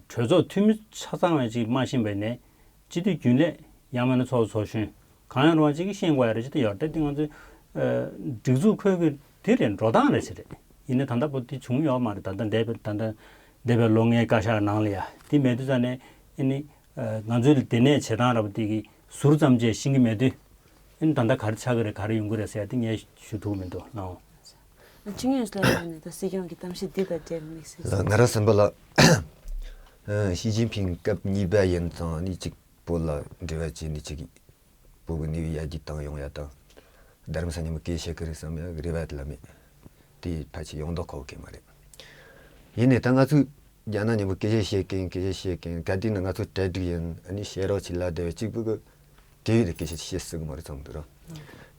གྲོས་ཚོགས་འཐུས་མི་ཆ་ཚང་བ་ཅིག་མ་ཤེས་པ་ནས་སྤྱི་འཐུས་རྒྱུན་ལས་ཡང་མིན་ན་ཚོགས་གཙོ་ཚོགས་གཞོན་གང་ཡང་རུང་བ་ཅིག་གིས་ཤེས་དགོས་ཡ་རེད། ཅི་ལྟར་ཡོད་རེད་དེ་ང་ཚོའི་སྒྲིག་འཛུགས་ཁོས་གི་དེ་རེད་འགྲོ་སྟངས་རེད་ཅེས་རེད། ཡིན་ནའི་ད་ལྟ་བར་དུ་དེ་བྱུང་ཡོད་མ་རེད། ད་ལྟ་འདས་པའི་ད་ལྟ་འདས་པའི་ལོ་ལྔའི་བཀའ་ཤག་ནང་ལ་ཡ་དེ་མེད་དུས་ཙང་ནས་ཨེ་ནི། ང་ཚོའི་ལ་དེ་ནས་བྱེད་སྟངས་ར་བ་དེ་གི་ཟུར་ཙམ་ཅིག་ཤེས་ཀྱི་མེད་དུས། ཨེ་ནི་ད་ལྟ་ག་རེ་ཆགས་ཀྱི་རེད་ག་རེ་ཡོང་གི་རེད་ཟེར་ཡ་དེ་ངས་ཞུ་ཐུབ་མི་འདུག་ལགས། ཆིང་ཡོན་ལགས་ནས་ད་སྲིད་སྐྱོང་གི་གཏམ་བཤད་འདི་དང་འབྲེལ་དམིགས་བསལ་ལགས་ང་རང་བསམ་པ་ལ། ཞི་ཅིན་ཕིང་སྐབས་གཉིས་པ་ཡིན་ཙང་ནི་གཅིག་བོད་ལ་འབྲེལ་བ་བྱས་ནས་གཅིག་བོད་ཀྱི་གནས་བབ་ཡར་རྒྱས་བཏང་ཡོང་ཡ་དང་། རྡ་རམ་ས་མཉམ་པོ་སྐད་བཤད་ཀྱི་རེད་བསམ་ཡ་རེ་བ་ལ་མེད། དེ་ཕལ་ཆེར་ཡོང་མདོག་ཁ་པོ་གང་མ་རེད། ཡིན་ནའི་ད་ང་ཚོས་རྒྱ་ནག་མཉམ་པོ་སྐད་ཆ་བཤད་མཁན་སྐད་ཆ་བཤད་མཁན་ག་དུས་ན་ང་ཚོ་གྲ་སྒྲིག་ཡིན་ཨ་ནི་བཤད་རོགས་བྱེད་ལབ་བསྡད་པའི་གཅིག་པུ་གི་དེ་ཡོད་དེ་སྐད་ཆ་བཤད་སྲིད་གི་མ་རེད་བསམ་གི་འདུག་ར།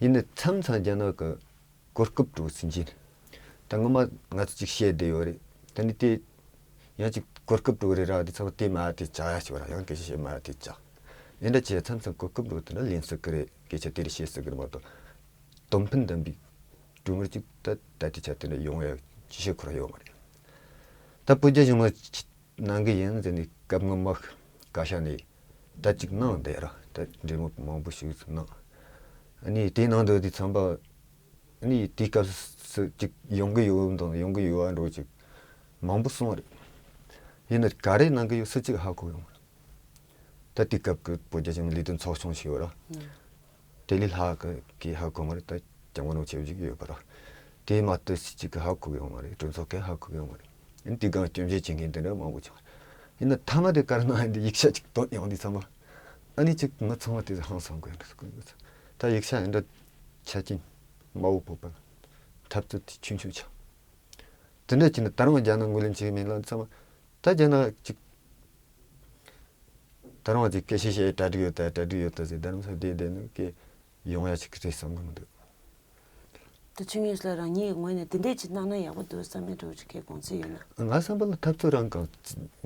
ཡིན་ནའི་མཚམས་མཚམས་རྒྱ་ནག་གི་གོ་སྐབས་སྤྲོད་ཟིན་གྱི་ད་ངོ་མ་ང་ཚོ་གཅིག་བཤད་བསྡད་ཡོད་རེད། ད་ནི་དེ་ཡང་གཅིག་གོ་སྐབས་སྤྲོད་རེད་ར། དེ་ཚང་མ་དེ་མ་དེ་བཅག་ཡ་ཞིག་བ་ར་ཡང་སྐད་ཆ་བཤད་མ་དེ་བཅག་ཨེ་འདྲ་བྱས་མཚམས་མཚམས་གོ་སྐབས་འགྲོ་དེ་འདྲ་ལེན་སྲིད་ཀི་རེད། སྐད་ཆ་དེ་རེ་བཤད་སྲིད་ཀི་རེད་མ་གཏོགས། དོན་ཕན་ལྡན་པའི་གྲོས་མོལ་ཅིག་ད་ད་ལྟའི་ཆ་དེ་འདྲ་ཡོང་ཡ་ཅི་བྱེད་ཁོ་རང་ཡོད་མ་རེད། ད་བོད་རྒྱ་གཞུང་ལ་གནང་གི་ཡིན་ཟེར་ནས་སྐབས་སྔོན་མ་བཀའ་ཤག་ནས་ད་ཅིག་གནང་བསྡད་ར། ད་འབྲེལ་མོལ་མང་པོ་ཞིག་གནང་། ཨ་ནི་དེ་ནང་དུ་དེ་ཚང་པ་ཨ་ནི་དེའི་སྐབས་སུ་ཅིག་ཡོང་གི་ཡོད་དང་ཡོང་གི་ཡོད་འགྲོ་ཅིག་མང་པོ་གསུངས་རེད། ཡིན་ན་ག་རེ་གནང་གི་ཡོད་སུ་གཅིག་ཧ་གོ་ཡོང་མ་རེད། ད་དེ་སྐབས་ཀྱི་བོད་རྒྱ་གཞུང་ལས་དོན་ཚོགས་ཆུང་ཞིག་ཡོད་ར། དེ་ལས་ལྷག་གི་གིས་ཧ་གོ་མ་རེད། ད་ཀྱང་མ་ནོ་ཆེ་བཞི་ཡོད་པ་ར། དེ་མ་གཏོགས་སུ་གཅིག་གིས་ཧ་གོ་ཡོང་མ་རེད། གྲོས་ཚོགས་ཀྱིས་ཧ་གོ་ཡོང་མ་རེད། ཨ་ནི་དེ་སྒང་སྐྱོན་བརྗོད་བྱེད་མཁན་དེ་འདྲ་མང་པོ་བྱུང་། ཡིན་ན་མཐའ་མ་དེ་ག་རེ་གནང་ཡིན་དེ་ཡིག་ཆ་གཅིག་བཏོན་ཡོང་དུས་ཙམ་པ། ཨ་ནི་གཅིག་ང་ཚང་མ་དེ་ཧང་སང་དགོས་འདུག་དགོས་འདུག་ད་ཡིག་ཆ་ཡིན་འདྲ་ཆ་རྐྱེན་མ་འོངས་བོད་པ་འཐབ་རྩོད་དེ་ཆུང་ཆུང་ཆགས། དེ་འདྲ་བྱས་ན་ད་རུང་རྒྱ་ནག་ངོས་ལེན་བྱེད་ཀྱི་མིན་ལ་ཚང་མ་ད་རྒྱ་ནག་གཅིག་ད་རུང་གཅིག་སྐད་ཆ་བཤད་གྲ་སྒྲིག་ཡོད་ད་གྲ་སྒྲིག་ཡོད་ད་ཟེར་ད་རུང་ས་བསྡད་བསྡད་ནི་སྐད་ཡོང་ཡ་ཞིག་རེད་བསམ་གི་མི་འདུག་ད་ཆུང་ངེས་ལ་རང་ཉིད་ངོས་ནས་དེ་འདྲས་ཅིག་གནང་ན་ཡག་པོ་འདུག་བསམ་མེད་འགྲོ་ཅིག་གི་དགོངས་ཚུལ་ཡོད་ན། ང་བསམ་པ་ལ་འཐབ་རྩོད་རང་གང་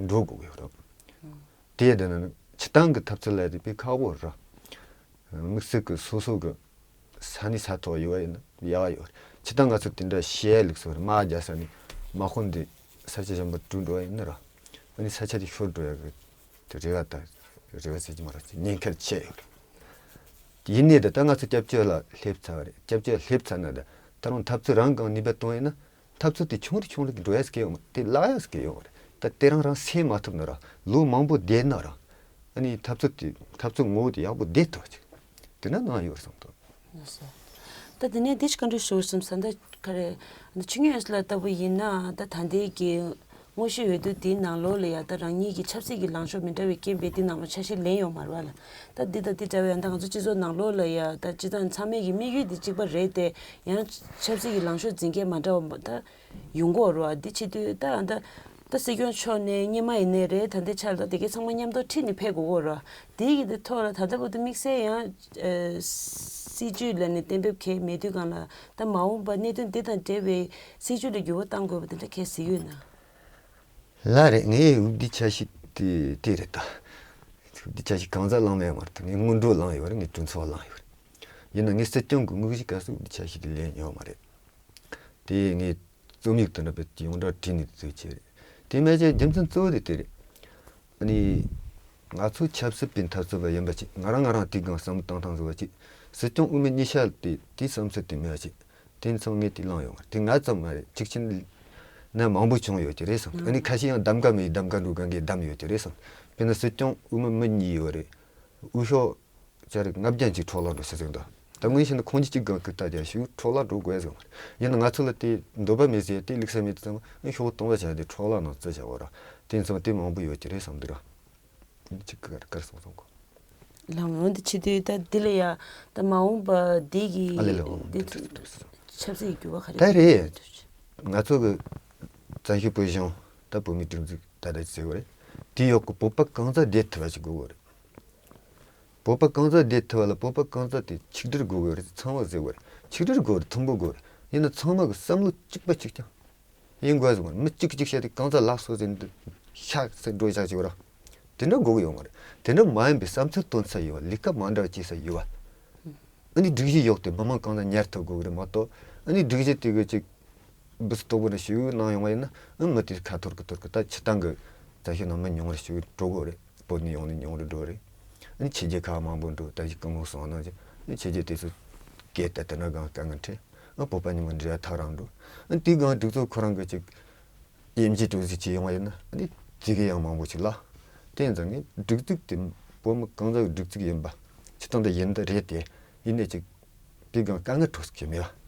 འགྲོ་དགོས་ཀྱི་ཡོད་རེད། དེ་ཡང་དེ་ན་ནི་སྤྱི་བཏང་གི་འཐབ་རྩོད་ལས་དེ་དཔེ་ཁག་པོ་རེད། དམིགས་བསལ་གྱི་སོ་སོ་གི་ས་གནས་ས་ཐོག་ཡོད་པ་ཡིན་ན་ཡག་ཡོད་རེད། སྤྱི་བཏང་ང་ཚོ་དེ་འདྲ་བཤད་ལུགས་སོ་རེད། དམག་རྒྱག་ས་ནས་དམག་དཔུང་འདི་ས་ཆ་གཞན་པར་བྲོས་འགྲོ་བ་ཡིན་ན་ར། ཨ་ནི་ས་ཆ་དེ་ཤོར་འགྲོ་ཡ་གི་དེ་རེ་བ་ད་རེ་བ་ཟེར་གྱི་མ་རེད། ཉེན་ཁ་ཆེ་ཡོད་རེད། ཡིན་ནའི་ད་ལྟ་ང་ཚོ་སྐྱབས་བཅོལ་ལ་སླེབས་ཚར་བ་རེད། སྐྱབས་བཅོལ་སླེབས་ཚར་ན་ད་ད་རུང་འཐབ་རྩོད་རང་གང་ནུས་པ་བཏོན་ཡིན་ན། འཐབ་རྩོད་དེ་ཆུང་རུ་ཆུང་རུ་འགྲོ་ཡ་ཟེར་གྱི་ཡོད་མ་རེད། དེ་བརླག་ཡ་ཟེར་གྱི་ཡོད་མ་རེད། ད་དེ་རང་རང་སེལ་མ་ཐུབ་ན་ར་ལོ་མང་པོ་བསྡད་ན་ར། ཨ་ནི་འཐབ་རྩོད་དེ་འཐབ་རྩོད་ངོ་བོ་དེ་ཡག་པོ་བསྡད་ཐུབ་ཅིག་དེ་ན་ནང་ཡོད་རེད་བསམ་ཐུབ། ལགས་སོ། ད་དེ་ནས་འདི་ཞིག་བཀའ་འདྲི་ཞུ་བསམ་ས་འདི་ག་རེ། ཆུ་ངོས་ལ་ལྟ་བུ་ཡིན་ན་ད་ད་ལྟའི་གི་དངོས་གཞི་འོས་བསྡུ་དེའི་ནང་ལོགས་ལ་ཡ་ད་རང་ཉིད་ཀྱི་ཆབ་སྲིད་ཀྱི་ལངས་ཕྱོགས་མི་འདྲ་བའི་རྐྱེན་པས་དེ་ནང་ལ་ཆ་ཤས་ལེན་ཡོད་མ་རེད་བ་ལ། ད་འདི་དང་འདི་འདྲ་བའི་ད་ང་ཚོ་སྤྱི་ཚོགས་ནང་ལོགས་ལ་ཡ་ད་སྤྱི་བཏང་ཚང་མའི་གི་དམིགས་ཡུལ་འདི་གཅིག་པ་རེད་དེ། ཡང་ཆབ་སྲིད་ཀྱི་ལངས་ཕྱོགས་འཛིན་མཁན་མ་འདྲ་བ་ད་ཡོང་གི་ཡོད་རེད་བ། འདི་བྱེད་དུས་ད་ད་ད་སྲིད་སྐྱོང་མཆོག་ནས་སྔོན་མ་ཡིན་ནའི་རེད། ད་ལྟའི་ཆར་ད་དེ་གའི་ཚང་མ་མཉམ་དུ་ཁྲིད་ནས་ཕེབས་དགོས་ཀྱི་ཡོད་རེད་བ། དེ་གི་དེ་ཐོག་ལ་ད་ལྟ་བར་དུ་དམིགས་བསལ་ཡང་སྲིད་ཇུས་ལ་ནས་གཏན་འབེབས་གལ་མེད་དུས་སྒང་ལ་ད་མ་འོངས་པ་གནད་དོན་འདི་དང་འབྲེལ་བའི་སྲིད་ཇུས་ལ་འགྱུར་བ་གཏང་དགོས་པ་དེ་འདྲ་གལ་སྲིད་ཡོད་ན། ལགས་རེད། ངའི་འོས་བསྡུ་འཆར་གཞི་དེ་དེ་རེད་ད། འོས་བསྡུ་འཆར་གཞི་གང་ཟག་བླངས་མེད་མ་རེད། ངས་སྔོན་འགྲོ་བླངས་ཡོད་རེད། ངས་གྲོས་ཚོགས་བླངས་ཡོད་རེད། ཡིན་ན་ངས་སྲིད་སྐྱོང་གི་དངོས་གཞི་སྐབས་སུ་འོས་བསྡུ་འཆར་གཞི་དེ་ལེན་ཡོད་མ་རེད། དེ་ངས་རྩོམ་ཡིག་དེ་འདྲ་བེད་ཡོངས་གྲགས་བྲིས་ནས་བཟོས་བྱས་རེད། དེ་མ་ཟད་རྒྱུ་མཚན་གཙོ་བོ་དེ་དེ་རེད། ཨ་ནི། ང་ཚོ་ཆབ་སྲིད་པའི་འཐབ་རྩོད་པ་ཡིན་པ་ཅིག་ང་རང་ང་རང་དེའི་སྒང་བསམ་བློ་བཏང་སྟངས་བཟོ་བ་ཅིག་སྲིད་སྐྱོང་དབུ་མའི་གཉིས་ཆ་དེ་དེའི་བསམ་ཚུལ་དེ་མེད་པ་ཅིག་དེ་ཚང་ངས་དེ་བླངས་ཡོང་བ་དེ་ང་ཙམ་མ་རེད། ཅིག་ཕྱིན་ན་མང་པོ་བྱུང་ཡོད་ཀྱི་རེད་བསམ། ཨ་ནི་ཁ་ཤས་ཡང་གདམ་ག་མེད་གདམ་ག་འགྲོ་ག་འགའ་གདམ་ཡོད་ཀྱི་རེད་བསམ། དཔེར་ན་སྲིད་སྐྱོང་དབུ་མ་མི་གཉིས་ཡོད་རེད། དབུ་ཤོག་ཅ་རིག་ལྔ་བརྒྱ་ཅིག་འཕྲོ་བརླག་འགྲོ་ས་ཟིག་འདུག་ད་ངས་བཤད་ན་ཁོང་ཚོ་གཅིག་སྒང་གི་ལྟ་རྒྱ་ཞིག་འཕྲོ་བརླག་འགྲོ་དགོས་ཟེར་བ་རེད། ཡིན་ན་ང་ཚོ་ལ་དེ་འདོད་པ་མེད་ཟེར་དེ་ལུགས་ས་མེད་དུ་ཙམ་ཨེ་ཤོག་སྟོང་པ་བྱ་དེ་འཕྲོ་བརླག་ནང་རྩི་བྱ་བ་ར། དེ་ཚང་དེ་མང་པོ་ཡོད་ཀྱི་རེད་བསམ་འདུག་ར། གཅིག་གི་གར་གར་སོང་སོང་གོ། ལམ་འོན་དུ་ཆེ་དུས་ད་འདི་ལ་ཡ་ད་མ་འོངས་པ་འདི་གི་ཨ་ལེ་ལེ་འོང་འདི་འདི་ཆབ་སྲིད་ཀྱི་འགྱུར་བ་ག་རེ་ད་རེད། ང་ཚོ་གི་བཙན་བྱོལ་བོད་གཞུང་ད་བོད་མིའི་སྒྲིག་འཛུགས་ད་ལྟ་ཟེར་བ་རེད། དེ་ཡོག་གི་བོད་པ་གང་ཟག་བསྡད་ཐུབ་པ་ཞིག་དགོས་བ་རེད། བོད་པ་གང་ཟག་བསྡད་ཐུབ་པ་ལ་བོད་པ་གང་ཟག་དེ་ཆིག་སྒྲིལ་དགོས་དགོས་རེད། ཚང་མ་ཟེར་དགོས་རེད། ཆིག་སྒྲིལ་དགོས་རེད། མཐུན་པོ་དགོས་རེད། ཡིན་ན་ཚང་མ་གི་བསམ་བློ་གཅིག་པ་གཅིག་རྐྱང་ཡིན་དགོས་ཟེར་དགོས་རེད། མི་གཅིག་གཅིག་བཤད་དེ་གང་ཟག་ལགས་སོ་ཟེར་འདི་ཤག་ཟེར་འགྲོ་ཤག་ཅིག་ར། དེ་འདྲ་དགོས་ཀྱི་ཡོད་མ་རེད། དེ་འདྲ་མ་ཡིན་པའི་བསམ་ཚུལ་སྟོན་ས་ཡོད་པ། ལས་ཀ་མ་འདྲ་བ་བྱེད་ས་ཡོད་པ། ཨ་ནི་སྒྲིག་གཞི་ཡོག་དེ་མི་མང་གང་ཟག་ཉར་ཐུབ་དགོས་ཀྱི་རེད་མ་གཏོགས། ཨ་ནི་སྒྲིག་གཞི་དེ་གི་ཅིག་སྦུ་སུ་དོག་པོ་ནས་ཞུགས་གནང་ཡོང་བ་ཡིན་ན། ཨ་མི་དེ་ཁ་འཐོར་གི་འཐོར་གི་ད་ཕྱི་ཐང་གི་རྩ་ཤོད་ནང་མི་ཉུང་རུ་ཞུགས་འགྲོ་གི་རེད། བོད་ནས་ཡོང་ནས་ཉུང་རུ་འགྲོ་རེད། ཨ་ནི་ཕྱི་རྒྱལ་ཁག་མང་པོ་འགྲོ། ད་ཅིག་སྐུ་ངོ་སོང་ན་ཅིག་ཨ་ནི་ཕྱི་རྒྱལ་དེ་ཚོ་སྐད་ད་དེ་འདྲ་གང་དཀའ་ངལ་འཕྲད། ཨ་བོད་པ་ཉིན་མོ་འབྲེལ་བ་ཐག་རང་འགྲོ། ཨ་དེའི་སྒང་སྒྲིག་འཛུགས་ཁོ་རང་གི་ཅིག་དབྱེ་འབྱེད་འགྲོ་ཟིག་བྱེད་ཡོང་བ་ཡིན་ན། ཨ་ནི་དེ་གི་ཡང་མང་པོ་ཅིག་ལ། དེ་ཡིན་ཙང་ངས་སྒྲིག་འཛུགས་དེ་བོད་མི་གང་ཟག་གི་སྒྲིག་འཛུགས་ཡིན་པ། སྤྱི་བཏང་དེ་ཡིན་ད་རེད་དེ། ཡིན་ནའི་ཅིག་དེ་སྒང་དཀའ་ངལ་འཕྲད་ཀྱི་མེད་པ།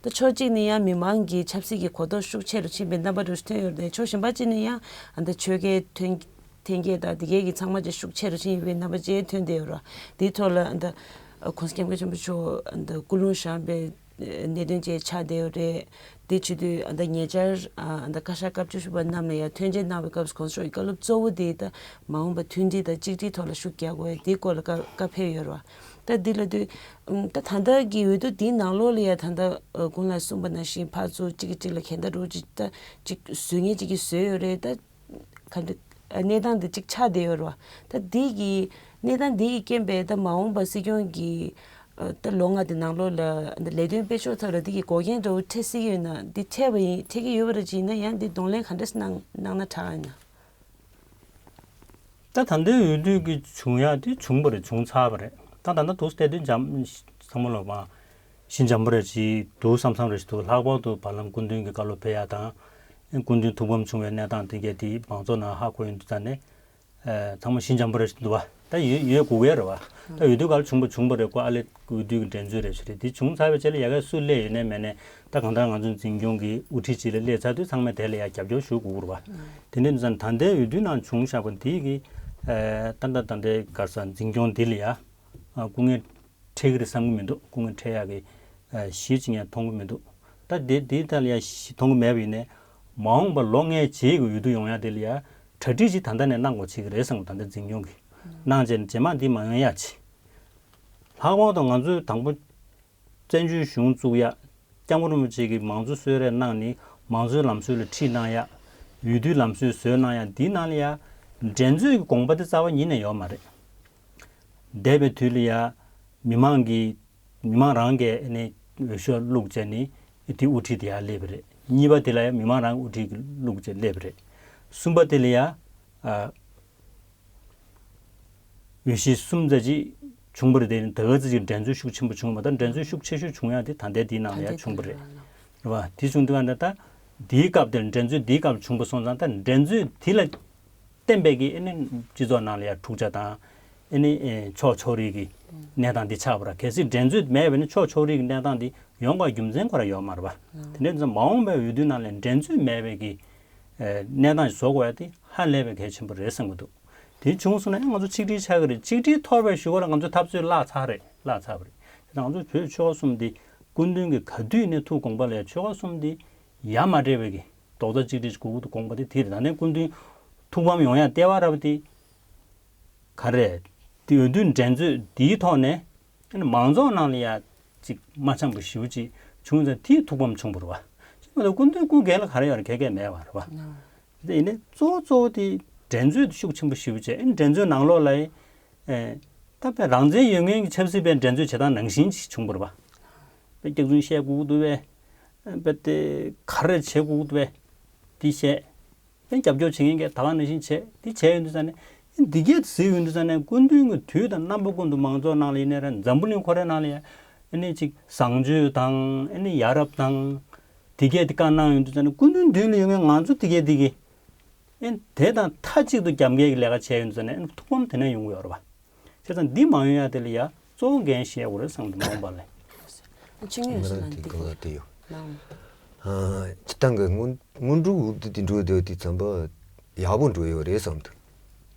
ད་ཕྱོགས་གཅིག་ནས་ཡང་མི་མང་གི་ཆབ་སྲིད་ཀྱི་གོ་རྟོགས་ཤུགས་ཆེ་རུ་ཕྱིན་པའི་རྣམ་པ་འདྲ་ཞིག་ཐོན་ཡོད་རེད། ཕྱོགས་གཞན་པ་གཅིག་ནས་ཡང་ཨ་ད་ཆོལ་ཁའི་ཐོན་འཐེན་འཁྱེར་དང་དེ་གའི་གི་ཚང་མ་ཅིག་ཤུགས་ཆེ་རུ་ཕྱིན་ཡོད་པའི་རྣམ་པ་ཅིག་ཐོན་བསྡད་ཡོད་རེད། དེའི་ཐོག་ལ་ཨ་ད་༸གོང་ས་༸སྐྱབས་མགོན་ཆེན་པོ་མཆོག་ཨ་ད་སྐུ་རླུང་བཞེངས་པའི་གནད་དོན་ཅིག་ཆགས་བསྡད་ཡོད་རེད། དེ་བྱེད་དུས་ཨ་ད་ཉེ་ཆར་ཨ་ད་བཀའ་ཤག་སྐབས་བཅུ་བཞི་པ་རྣམས་ལ་ཡང་ཐོན་འབྱེད་གནང་བའི་སྐབས་སུ་༸གོང་ས་མཆོག་གི་བཀའ་སློབ་གཙོ་བོ་དེ་ད་མ་འོངས་པ་མཐུན་སྒྲིལ་དང་གཅིག་སྒྲིལ་ཐོག་ལ་ཤུགས་རྒྱག་དགོས་དེའི་སྐོར་ལ་བཀའ་བཀའ་ཕེབས་ཡོད་རེད་བ། ད་འདི་ལ་དུས་ཨམ་ད་ད་ལྟ་གི་འོས་བསྡུ་འདིའི་ནང་ལོགས་ལ་ཡང་ད་ལྟ་ཨ་དགུང་ལ་གསུངས་པ་ནང་བཞིན་ཕར་ཚུར་གཅིག་གིས་གཅིག་ལ་གན་ད་རུ་གཅིག་ད་གཅིག་བཟོ་མཁན་གཅིག་གིས་བཟོས་ཡོད་རེད། ད་ག་འདྲ་ཨ་གནས་སྟངས་འདི་གཅིག་ཆགས་བསྡད་ཡོད་རེད་བ། ད་འདི་གི་ གནས་སྟངས་འདི་ཡི་རྐྱེན་པས་ད་མ་འོངས་པ་སྲིད་སྐྱོང་གི་ཨ་ད་ལོ་ལྔ་དེ་ནང་ལོགས་ལ་ལས་དོན་སྤེལ་ཕྱོགས་ཐོག་ལ་འདི་གི་འགོག་རྐྱེན་འདྲ་བོ་འཕྲད་སྲིད་ཀྱི་ཡོད་ན། འདི་འཕྲད་པ་ཡིན་འཕྲད་ཀྱི་ཡོད་པ་རེད་ཅེ་ན། ཡང་འདི་གདོང་ལེན་ག་འདྲ་གནང་གནང་ན་དྲག་ཡིན་ན། ད་ད་ལྟའི་འོས་བསྡུ་གི་བྱུང་ཡག་དེ་བྱུང་པ་རེད། བྱུང་ཚར་བ་རེད། ད་ད་ལྟ་འདུག་སེ་བལྟས་དུས་འཇམ་ཚང་མ་ལོག་པ་ཞི་འཇམ་པོ་རེད་ཅེས་འདུག་བསམ་བསམ་རེད་ཅེས་འདུག་ལྷག་པར་དུ་བར་ལམ་སྐུ་མདུན་གྱི་བཀའ་སློབ་ཕེབས་ཡག་དང་། སྐུ་མདུན་ཐུགས་ཕམ་བྱུང་བའི་གནས་སྟངས་དེ་གས་དེ་མང་ཚོགས་ནང་ཧ་གོ་ཡོང་དུས་ཙང་ནས། ཨ་ཚང་མ་ཞི་འཇམ་པོ་རེད་ཅེས་འདུག་བ། ད་ཡོད་ཡོད་དགོས་ཀྱི་རེད་བ། ད་འོས་བསྡུ་སྐབས་ལ་བྱུང་པ་བྱུང་པ་རེད། ཁོ་ཨ་ལས་འོས་བསྡུ་གི་འགྲན་རྩོད་རེད་ཟེར་རེད། དེ་བྱུང་ཚར་བའི་རྗེས་ལ་ཡ་གིར་སུ་སླེབས་ཡོད་ནའི་མེད་ནའི། ད་གང་ལྟར་ང་ཚོ་འཛིན་སྐྱོང་གི་དབུ་ཁྲིད་ཅིག་ལ་སླེབས་ཚར་དུས་ཚང་མས་དེ་ལ་ཡ་རྒྱབ་སྐྱོར་ཞུ་དགོས་རེད་བ། དེ་འདྲ་ཡིན་ཙང་ད་ལྟའི་འོས་བསྡུ་ནང་བྱུང་བཞག་པ་འདི་གི་ཨ་ད་ལྟ་ད་ལྟའི་ག་རེ་ཟེར་འཛིན་སྐྱོང་འདི་ལ་ཡ་ཨ་སྐུ་ངལ་འཕྲད་ཀྱི་རེད་བསམ་གྱི་མི་འདུག་སྐུ་ངལ་འཕྲད་ཡག་གི་ཨ་གཞི་ཅིག་ཡང་མཐོང་གི་མི་འདུག་ད་དེ་དེའི་ཐད་ལ་ཡ་གཞི་མཐོང་གི་མེད་པ་ཡིན་ནའི། མ་འོངས་པ་ལོ་ལྔའི་རྗེས་ཀྱི་འོས་བསྡུ་ཡོང་ཡག་དེ་ལ་ཡ་གྲ་སྒྲིག་ཅིག་ད་ལྟ་ནས་གནང་དགོས་བྱེད་ཀྱི་རེད་བསམ་གྱི། ད་ལྟ་འཛིན་སྐྱོང་གིས་གནང་བྱས་ནས་རྗེས་མ་འདི་མ་ཡོང་ཡག་ཅིག་ལྷག་པར་དུ་ང་ཚོས་དང་པོ་བཙན་བྱོལ་གཞུང་བཙུགས་ཡག་སྐྱབས་མགོན་རིན་པོ་ཆེ་གིས་མང་གཙོ་གསོལ་རས་གནང་ནས་མང་གཙོའི་ལམ་སྲོལ་ལ་ཁྲིད་གནང་ཡག་འོས་བསྡུའི་ལམ་སྲོལ་བཟོས་གནང་ཡག་འདིའི་ནང་ལ་ཡ་འགྲན་རྩོད་ཀྱི་དགོངས་པ་དེ་རྩ་བ་ཉིད་ནས་ཡོད་མ་རེད། འདས་པའི་དུས་ལ་ཡ་མི་མང་གིས་མི་མང་རང་གིས་ཨ་ནི་འོས་ཤོག་བླུགས་བྱས་ནས་དེ་དབུ་ཁྲིད་དེ་ཡར་སླེབས་པ་རེད། གཉིས་པ་དེ་ལ་ཡ་མི་མང་རང་གིས་དབུ་ཁྲིད་བླུགས་བྱས་སླེབས་པ་རེད། གསུམ་པ་དེ་ལ་ཡ་ཨ། འོས་གཞི་གསུམ་ཙམ་ཅིག་བྱུང་བ་རེད། དེ་ནི་ད་ག་ཙམ་ཅིག་འགྲན་རྩོད་ཤུགས་ཆེན་པོ་བྱུང་བ་དང་། འགྲན་རྩོད་ཤུགས་ཆེ་ཤོས་བྱུང་ཡག་དེ་ད་ལྟའི་དེའི་ནང་ལ་ཡ་བྱུང་བ་རེད། རེད་བ། དེ་བྱུང་དུས་ག་འདྲ་ད་དེའི་སྐབས་དེར་འགྲན་རྩོད་དེའི་སྐབས་བྱུང་པ་སོང་ཙང་། ད་འགྲན་རྩོད་དེ་ལ་བརྟེན་པའི་གི་ཨ་ནི་སྤྱི་ཚོགས་ནང་ལ་ཡ་འཁྲུག་ཆ་དང་། ཨ་ནི་ཨེ་ཕྱོགས་ཕྱོགས་རིས་ཀྱི་གནས་སྟངས་འདི་ཆགས་པ་རེད། གལ་སྲིད་འགྲན་རྩོད་མེད་པ་ཡིན་ན་ཕྱོགས་ཕྱོགས་རིས་ཀྱི་གནས་སྟངས་འདི་ཡོང་དགོས་རྒྱུ་མཚན་ཁོ་རང་ཡོད་མ་རེད་བ། དེ་འདྲ་ཡིན་ཙང་མ་འོངས་པའི་འོས་བསྡུ་ནང་ལ་འགྲན་རྩོད་མེད་པའི་གི་ཨེ་གནས་སྟངས་ཤིག་བཟོ་དགོས་ཡ་དེ་ཧ་ལས་པའི་གལ་ཆེན་པོ་རེད་བསམ་གྱི་འདུག་དེ་བྱུང་སོང་ན་ང་ཚོ་ཆིག་སྒྲིལ་ཆགས་ཀྱི་རེད། ཆིག་སྒྲིལ་ཐོར་བའི་གཞུག་གུ་ལ་ང་ཚོ་འཐབ་རྩོད་བརླག་ཚར་རེད། བརླག་ཚར་བ་རེད། དེ་ང་ཚོ་བོད་ཆོལ་ཁ་གསུམ་འདི་སྐུ་མདུན་གྱི་ག་དུས་ནས་ཐུགས་དགོངས་པ་ལ་ཡ་ཆོལ་ཁ་གསུམ་འདི་ཡ་མ་བྲལ་བའི་གི་རྡོག་རྩ་གཅིག་སྒྲིལ་དགོས་ཀྱི་འདུག་དགོངས་པ་དེ་དེ་རེད། ད་ནས་སྐུ་མདུན་ཐུགས་ཕམ་ཡོང་ཡ་ལྟེ་བ་ར་བ་དེ་ག་རེ་རེད། དེ་འོས་བསྡུ་འགྲན་རྩོད་འདིའི་ཐོག་ནས་ཨ་ནི་མང་ཚོགས་ནང་ལ་ཡ་ཅིག་མ་འཆམ་པོ་ཞེ་པོ་ཅིག་བྱུང་ཙང་དེའི་ཐུགས་ཕམ་བྱུང་བ་རེད་བ། ཅི་མ་གཏོགས་སྐུ་མདུན་སྐུ་སྒེར་ལ་ག་རེ་ཡོད་རེད། ག་གེ་མེད་པ་རེད་བ། དེ་ཡིན་ནའི་གཙོ་བོ་གཙོ་བོ་དེ་འགྲན་རྩོད་ཤུགས་ཆེན་པོ་ཞེ་པོ་བྱས། ཨ་ནི་འགྲན་རྩོད་ནང་ལོགས་ལ་ཨེ་ད་དཔེ་རང་བཙན་ཡོད་མཁན་གྱི་ཆབ་སྲིད་པའི་འགྲན་རྩོད་བྱེད་སྟངས་ནང་བཞིན་ཅིག་བྱུང་བ་རེད་བ། དཔེ་སྐྱག་རྫུན་བཤད་དགོས་ཀྱི་འདུག་པས། དཔེ་དེ་ག་རེ་བྱེད་དགོས་ཀྱི་འདུག་པས། དེ་བཤད། ཨེ་རྒྱབ་སྐྱོར་བྱེད་མཁན་གྱིས་ད་ག་ནང་བཞིན་བྱས། དེ་བྱས་ཡོང་དུས་ཙང་ནས་ཨེ་འདི་གས་གཟིགས་ཡོང་དུས་ཙང་ནས་སྐུ་མདུན་གྱི་དུས་དང་རྣམ་པ་ཀུན་ཏུ་མང་ཚོགས་ནང་ལ་ཡིན་ནའི་ར་འཛམ་བུ་གླིང་ཁོ་རའི་ནང་ལ་ཡ་ཨ་ནི་ཅིག་བཟང་སྤྱོད་དང་ཨ་ནི་ཡ་རབས་དང་དེ་གས་དེ་བཀའ་གནང་ཡོང་དུས་ཙང་ནས་སྐུ་མདུན་མདུན་ལ་ཡོད་མཁན་ང་ཚོ་དེ་གས་དེ་གས་ཨེ་དེ་དང་མཐའ་གཅིག་ཏུ་རྒྱབ་འགལ་གྱི་ལས་ཀ་བྱས་ཡོང་དུས་ཙང་ནས་ཨེ་ཐུགས་ཕམ་དེ་ནས་ཡོང་གི་ཡོད་རེད་བ། བྱས་ཙང་འདི་མ་ཡོང་ཡ་དེ་ལ་ཡ་གཙོ་བོ་འགན་བཞེས་དགོས་རེད་བསམ་གྱི་འདུག་མ་འོངས་པ་ལ། ཆིངས་ཡིག་ང་ཞིག་རང་ལ་དེ་འདི་ག་ལ་དེ་ཡོད། ནང་། ཨ་སྤྱིར་བཏང་གི་སྔོན་སྔོན་འགྲོའི་འོས་བསྡུ་དེ་འགྲོ་བསྡད་དུས་ཙམ་པ་ཡག་པོ་འགྲོ་ཡོད་རེད་བསམ་འདུག་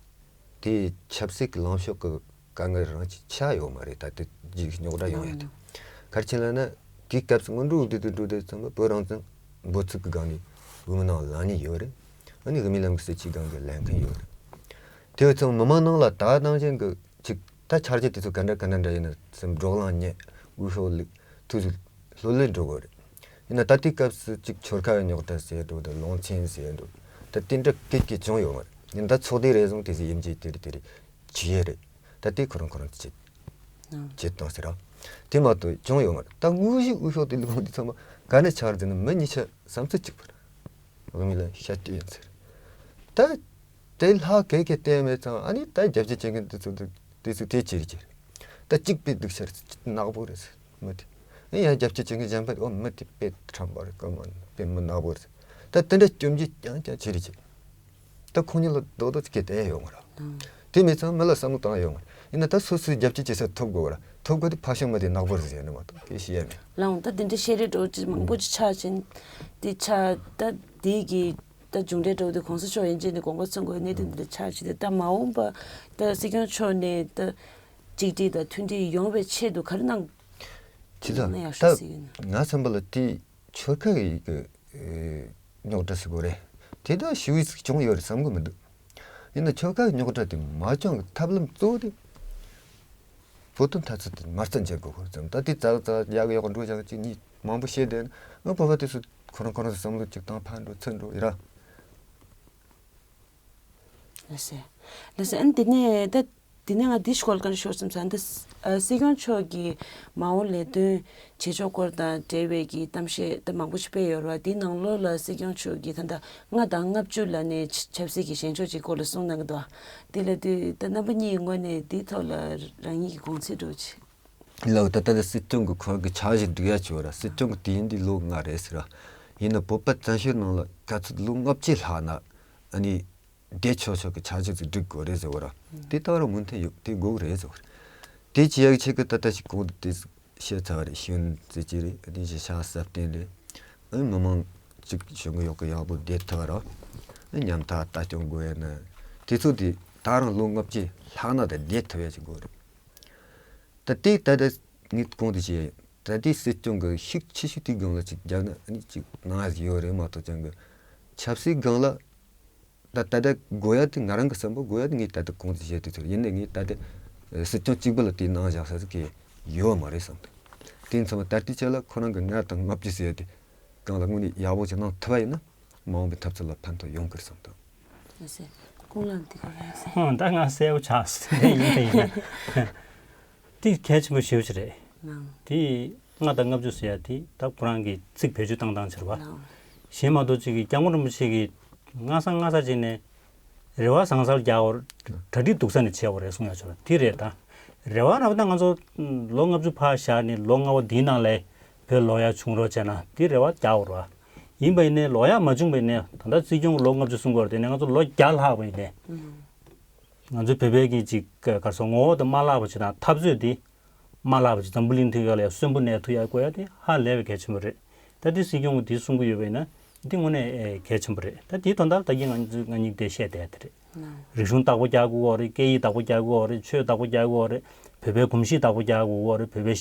དེ་ཆབ་སྲིད་ཀྱི་ལངས་ཕྱོགས་ཀྱི་དཀའ་ངལ་རང་ཅིག་ཆགས་ཡོད་མ་རེད། ད་དེ་རྗེས་རྙོག་དྲ་ཡོང་ཡ་དེ། ག་རེ་བྱས་ལབ་ན་དེའི་སྐབས་སུ་སྔོན་འགྲོའི་འོས་བསྡུ་དེ་འགྲོ་བསྡད་ཙམ་པ་བོད་རང་བཙན་འབོད་ཚིག་གི་སྒང་ནས་དབུ་མའི་ལམ་ལངས་ནས་ཡོད་རེད། ཨ་ནི་དབུ་མའི་ལམ་གྱི་སྲིད་བྱུས་སྒང་གི་ལངས་མཁན་ཡོད་རེད། དེ་བས་ཙང་མི་མང་ནང་ལ་ད་ནང་བཞིན་གྱི་ཅིག་ད་འཆར་གཞི་དེ་ཚོ་ག་འདྲ་ག་འདྲ་འདྲ་ཡིན་ན་སེམས་བགྲོ་གླེང་རྙེད། འོས་ཤོག་བླུགས། དུས་ཚོད་ལྷོད་ལྷོད་འགྲོ་དགོས་རེད། ཡིན་ན་ད་ལྟའི་སྐབས་སུ་ཅིག་ཆོལ་ཁ་རྙོག་དྲ་ཟེར་འགྲོ་དང་། ལུང་ཚན་ཟེར་འགྲོ། ད་དེ་འདྲ་སྐད་ཀྱིས་བྱུང་ཡོད་མ་རེད། ཡིན་ད་ཚོགས་སྡེ་རེ་ཟུང་དེ་ཚོ་ཡིན་གྱི་དེ་རེད་དེ་རེད་བྱེད་ཡས་རེད། ད་དེ་ཁོ་རང་ཁོ་རང་བྱེད་བྱེད་སྟངས་ཟེར་ར། དེ་མ་གཏོགས་བྱུང་ཡོད་མ་རེད། ད་དངོས་གཞི་འོས་ཤོག་དེ་བླུགས་དུས་ཙམ་པ་ག་ནས་ཆགས་རེད་ཟེར་ན་མི་ཉིས་བརྒྱ་བསམ་ཚུལ་གཅིག་པ་རེད། དབུ་མའི་ལམ་ཤ་སྟག་ཡིན་ཟེར། ད་དེ་ལྷག་གེ་གེ་བལྟས་མེད་ཙང་ཨ་ནི་ད་རྒྱབ་སྐྱོར་བྱེད་མཁན་དེ་ཚོ་དེ་དེ་ཚོ་དེ་ཅི་རེད་ཅི་རེད། ད་གཅིག་པའི་སྡུག་ཤ་རེད། ནག་པོ་རེད་ཟེར་མི་དེ། ཨེ་ཡང་རྒྱབ་སྐྱོར་བྱེད་མཁན་གཞན་པ་དེ་ཨོ་མི་དེ་དཔེ་ཁྲམ་པ་རེད། ཀ་མ་དཔེ་མི་ནག་པོ་རེད་ཟེར། ད་དེ་འདྲ་སྐྱོན་བརྗོད་རྐྱང་རྐྱང་བྱེད་རེད་ཅི། ད་ཁོང་གཉིས་ལ་རྡོག་རྡོག་ཅིག་གིས་བསྡད་ཡོང་བ་ར། དེ་མེད་ཙང་མི་ལ་བསམ་བློ་བཏང་ཡོང་བ་ར། ཡིན་ན་ད་སོ་སོའི་རྒྱབ་སྐྱོར་བྱེད་ས་ཐོབ་དགོས་བ་ར། ཐོབ་དགོས་དེ་ཕ་ཤུལ་མ་དེ་ནག་པོ་རེད་ཟེར་ནི་མ་གཏོགས་སྐད་ཆ་ཡ་མེད། ལགས་འོང་། ད་དེ་འདྲ་བཤད་རེས་འདྲ་བོ་ཅིག་མང་པོ་ཅིག་ཆགས་ཕྱིན། དེ་ཆགས་ད་དེ་གི་ད་མཇུག་འབྲས་འདྲ་བོ་དེ་གོང་ས་མཆོག་ཡན་ཆད་ནས་དགོངས་པ་ཚོམ་དགོས་གནད་དོན་འདི་འདྲ་ཆགས་ཕྱིན། དེ་ད་མ་འོངས་པ་ད་སྲིད་སྐྱོང་མཆོག་ནས་ད་གཅིག་སྒྲིལ་དང་མཐུན་སྒྲིལ་ཡོང་བའི་ཆེད་དུ་ག་རེ་གནང་ཇི་ལྟར་ན་ཡག་ཤོས་ད་ཟེར་གྱི་ཡོད་ན། ང་བསམ་པ་ལ་དེ་ཆོལ་ཁ་གི་གི་རྙོག་དྲ་ཟེར་དགོས་རེད། དེ་འདྲ་ཞེ་པོ་ཅིག་བྱུང་ཡོད་རེད་བསམ་གི་མི་འདུག་ཡིན་ན་ཆོལ་ཁ་གི་རྙོག་དྲ་དེ་མ་བྱུང་གི་ཐབས་ལམ་གཙོ་བོ་དེ་བོད་དོན་འཐབ་རྩོད་དེ་མ་རྩ་འཇལ་དགོས་ཁོ་ཙམ། ད་དེ་ཙག་ཙག་ཡག་ཡག་འགྲོ་བཞག་ཅིག་གཉིས་མང་པོ་བཤད་བསྡད་ན་ང་བོད་པ་དེ་ཚོ་ཁོ་རང་ཁོ་རང་ཚོ་བསམ་བློ་ཅིག་བཏང་ཕར་འགྲོ་ཚུར་འགྲོ་ཡིན་ར། ལགས་སེ། ལགས་སེ། ཨ་ནི་དེ་ནས་ད། དེ་ནས་ང་འདི་ཞིག་སྐོར་བཀའ་འདྲི་ཞུ་བསམ་ས་འདི། ཨ། སྲིད་སྐྱོང་མཆོག་གིས་མ་འོངས་ལས་དོན་བྱེད་ཕྱོགས་སྐོར་དང་འབྲེལ་བའི་གི་གཏམ་བཤད་ད་མང་པོ་ཞིག་སྤེལ་ཡོད་རེད་བ། དེའི་ནང་ལོགས་ལ་སྲིད་སྐྱོང་མཆོག་གིས་ད་ལྟ་ལྔ་དང་ལྔ་བཅུ་ལ་ནས་ཆབ་སྲིད་ཀྱི་བཞེངས་ཕྱོགས་ཀྱི་སྐོར་ལ་གསུངས་གནང་གི་འདུག་དེ་ལབ་དུས་ད་རྣམ་པ་གཉིས་ཀྱི་ངོས་ནས་དེའི་ཐོག་ལ་རང་ཉིད་ཀྱི་དགོངས་ཚུལ་འདྲ་བོ་ཅིག་ལགས། ད་ལྟ་སྲིད་སྐྱོང་གི་ཁོ་རང་གི་འཆར་གཞི་སྒྲིག་ཡ་ཅིག་ཡོད་ར། སྲིད་སྐྱོང་གི་དུས་ཡུན་འདི་ལོ་ལྔ་རེད་ཟེར་ར། ཡིན་ན་བོད་པ་བཙན་བྱོལ་ནང་ལ་ག་ཚོད་ལོ་ལྔ་བཅུ་ལྷག་ན་ཨ་ནི་བསྡད་ཆོག་ཆོག་གི་འཆར་གཞི་ཅིག་སྒྲིག་དགོས་རེད་ཟེར་བ་ར། དེ་ལྟ་བུ་མུ་མཐུད་ཡོད་དེ་དགོས་རེད་ཟེར་བ་ར། དེ་ཅི་ཡག་ཆེད་ཀྱི་ད་ལྟ་ཞིག་གོང་དུ་དེ་བཤད་ཚར་བ་རེད། ཤེས་ཡོན་རྩེ་གཅིག་རེད། ཨ་ནི་གཞིས་ཆགས་སྲ་བརྟན་རེད། ཨ་ནི་མི་མང་གཅིག་གཞུང་གི་ཡོག་གི་ཡག་པོ་བསྡད་ཐུབ་པ་ར། ཨ་ནི་ཉམ་ཐག་ལྟ་སྐྱོང་དགོས་ཡ་ན་དེ་ཚོ་དེ་ད་རང་ལོ་ལྔ་བཅུ་ལྷག་ན་ད་བསྡད་ཐུབ་ཡ་ཅིག་དགོས་རེད། ད་ལྟའི་ད་ལྟ་ངས་གོང་དུ་བཤད། ད་ལྟའི་སྲིད་སྐྱོང་གི་ཤུགས་ཆེ་ཤོས་དེའི་སྒང་ལ་ཅིག་རྒྱག་ན་ཨ་ནི་ཅིག་ནང་ཡ་ཡོད་རེད་མ་གཏོགས་ཅང་གི་ཆབ་སྲིད་སྒང་ལ་ད་ད་ལྟ་དགོས་ཡ་དེ་ང་རང་གི་བསམ་པ་དགོས་ཡ་དེ་ངས་ད་ལྟ་གོང་དུ་བཤད་དེ་ཚོ་ཡིན་ནའི་ངས་ད་ལྟ་སྲིད་སྐྱོང་གཅིག་པུ་ལ་དེའི་ནང་བཞག་ས་ཟིག་གི་ཡོད་མ་རེད་བསམ་འདུག་དེ་ཚང་མ་ད་ལྟའི་ཆ་ལ་ཁོ་རང་གི་ལྔ་དང་ལྔ་བཅུ་ཟེར་ཡ་དེ་སྒང་ལ་དངོས་གནས་ཡག་པོ་ཅིག་གནང་ཐུབ་པ་ཡིན་ན་མ་འོངས་པའི་འཐབ་རྩོད་ལ་ཕན་ཐོགས་ཡོང་གི་རེད་བསམ་འདུག་ལགས་སེ། ཁོང་ལ་འདི་ག་རེད་ཟེར། ཧོ། ད་ང་གསལ་པོ་ཆགས་སོང་། དེ་ཡིན་དེ་ཡིན་ན། དེ་གལ་ཆེན་པོ་ཞེ་པོ་ཅིག་རེད། ལགས། དེ་ལྔ་དང་ལྔ་བཅུ་ཟེར་ཡ་དེ་ད་ཁོ་རང་གི་ཚིག་བེད་སྤྱོད་བཏང་སྟངས་ཕྱིར་བ། ལགས། གཞན་མ་གཏོགས་ཅིག་གི་སྐྱབས་མགོན་རིན་པོ་ཆེ་གིས་སྔ་ས་སྔ་ས་ཅིག་ནས་རེ་བ་བཟང་སར་རྒྱག་འོར་གྲ་སྒྲིག་སྡུག་ས་ནས་བྱེད་འོ་རེད་གསུང་ཡ་ཆོག་ར། དེ་རེད་ད། རེ་བ་རབ་ད་ང་ཚོ་ལོ་ལྔ་བཅུ་ཕར་བཞག་ནས་ལོ་ལྔ་པ་འདིའི་ནང་ལ་བོད་ལོག་ཡ་བྱུང་རོགས་བྱས་ན་དེ་རེ་བ་རྒྱག་འོར་བ། ཡིན་པ་ཡིན་ནའི་ལོག་ཡ་མ་བྱུང་བ་ཡིན་ནའི་ད་ལྟ་སྲིད་སྐྱོང་ལོ་ལྔ་བཅུ་གསུང་གི་ཡོད་རེད་དེ་ནས་ང་ཚོ་ལོ་བརྒྱ་ལྷག་པ་ཡིན་ནའི། ང་ཚོའི་བོད་པའི་གི་ཅིག་ག་རེ་ཟེར་ངོ་བོ་དེ་མ་བརླག་པ་ཅིག་དང་འཐབ་རྩོད་དེ་མ་བརླག་པ་ཅིག་འཛམ་བུ་གླིང་ཐོག་ལ་གསོན་པོ་གནས་ཐུབ་ཡ་དགོས་ཡ་དེ་ཧ་ལས་པའི་གལ་ཆེན་པོ་རེད། ད་དེ་སྲིད་སྐྱོང་གིས་དེ་གསུང་གི་ཡོད་པ་ཡིན་ན་དེ་དངོས་གནས་ཨེ་གལ་ཆེན་པོ་རེད། ད་དེའི་དོན་དག་ད་གིན་ང་ཚོ་ང་གཉིས་དེ་བཤད་བསྡད་དེ་རེད། རིག་གཞུང་བདག་པོ་རྒྱག་དགོས་ཀྱི་ཡོད་རེད། སྐད་ཡིག་བདག་པོ་རྒྱག་དགོས་ཀྱི་ཡོད་རེད། ཆོས་བདག་པོ་རྒྱག་དགོས་ཀྱི་ཡོད་རེད། བོད་པའི་གོམས་གཤིས་བདག་པོ་རྒྱག་དགོས་ཀྱི་ཡོད་རེད། བོད་པའི་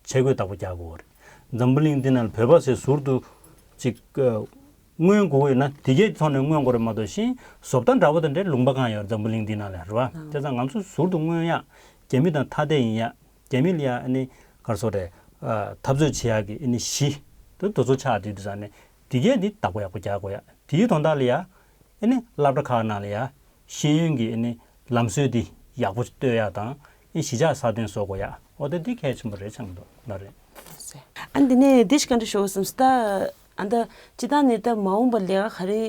ཆས་གོས་བདག་པོ་རྒྱག་དགོས་ཀྱི་ཡོད་རེད། འཛམ་བུ་གླིང་འདི་ནང་ལ་བོད་པ་ཟེར་ཟུར་དུ་ཅིག་ཨ་མངོན་དགོས་ཀྱི་ཡོད་ན་དེ་གའི་ཐོག་ནས་མངོན་དགོས་རེད་མ་གཏོགས་ཤིང་བཟོ་ལྟ་འདྲ་པོ་དང་འདྲའི་ལུང་པ་གང་ཡོད་རེད་འཛམ་བུ་གླིང་འདི་ནང་ལ་རེད་བ། དེ་ཙང་ང་ཚོ་ཟུར་དུ་མངོན་ཡག་རྒྱ་མི་དང་ཐ་དད་ཡིན་ཡག་རྒྱ་མི་ལ་ཡ་ཨ་ནི་ག་རེ་ཟེར་དགོས་རེད། ཨ་འཐབ་རྩོད་བྱེད་ཡག་གི་ཨ་ནི་གཞི་དེ་དེ་ཚོ་ཆགས་དུས་དེ་ཙང་ནས་དེ་གས་འདི་བདག་པོ་ཡག་པོ་རྒྱག་དགོས་ཡག་དེའི་དོན་དག་ལ་ཡ་ཨ་ནི་སློབ་གྲྭ་ཁག་ནང་ལ་ཡ་ཤེས་ཡོན་གྱི་ཨ་ནི་ལམ་སྲོལ་འདི་ཡག་པོ་གཏོད་ཡག་དང་ཨ་ནི་གཞིས་ཆགས་སྲ་བརྟན་བཟོ་དགོས་ཡག་འོ་ད་འདི་གལ་ཆེན་པོ་རེད་ཆགས་འདུག་ལ་རེད། ཨ་འདི་ནས་འདི་ཞིག་བཀའ་འདྲི་ཞུ་བསམ་སྟ། ཨ་ད་སྤྱི་བཏང་ནས་ད་མ་འོངས་པ་ལས་ཀ་ག་རེ་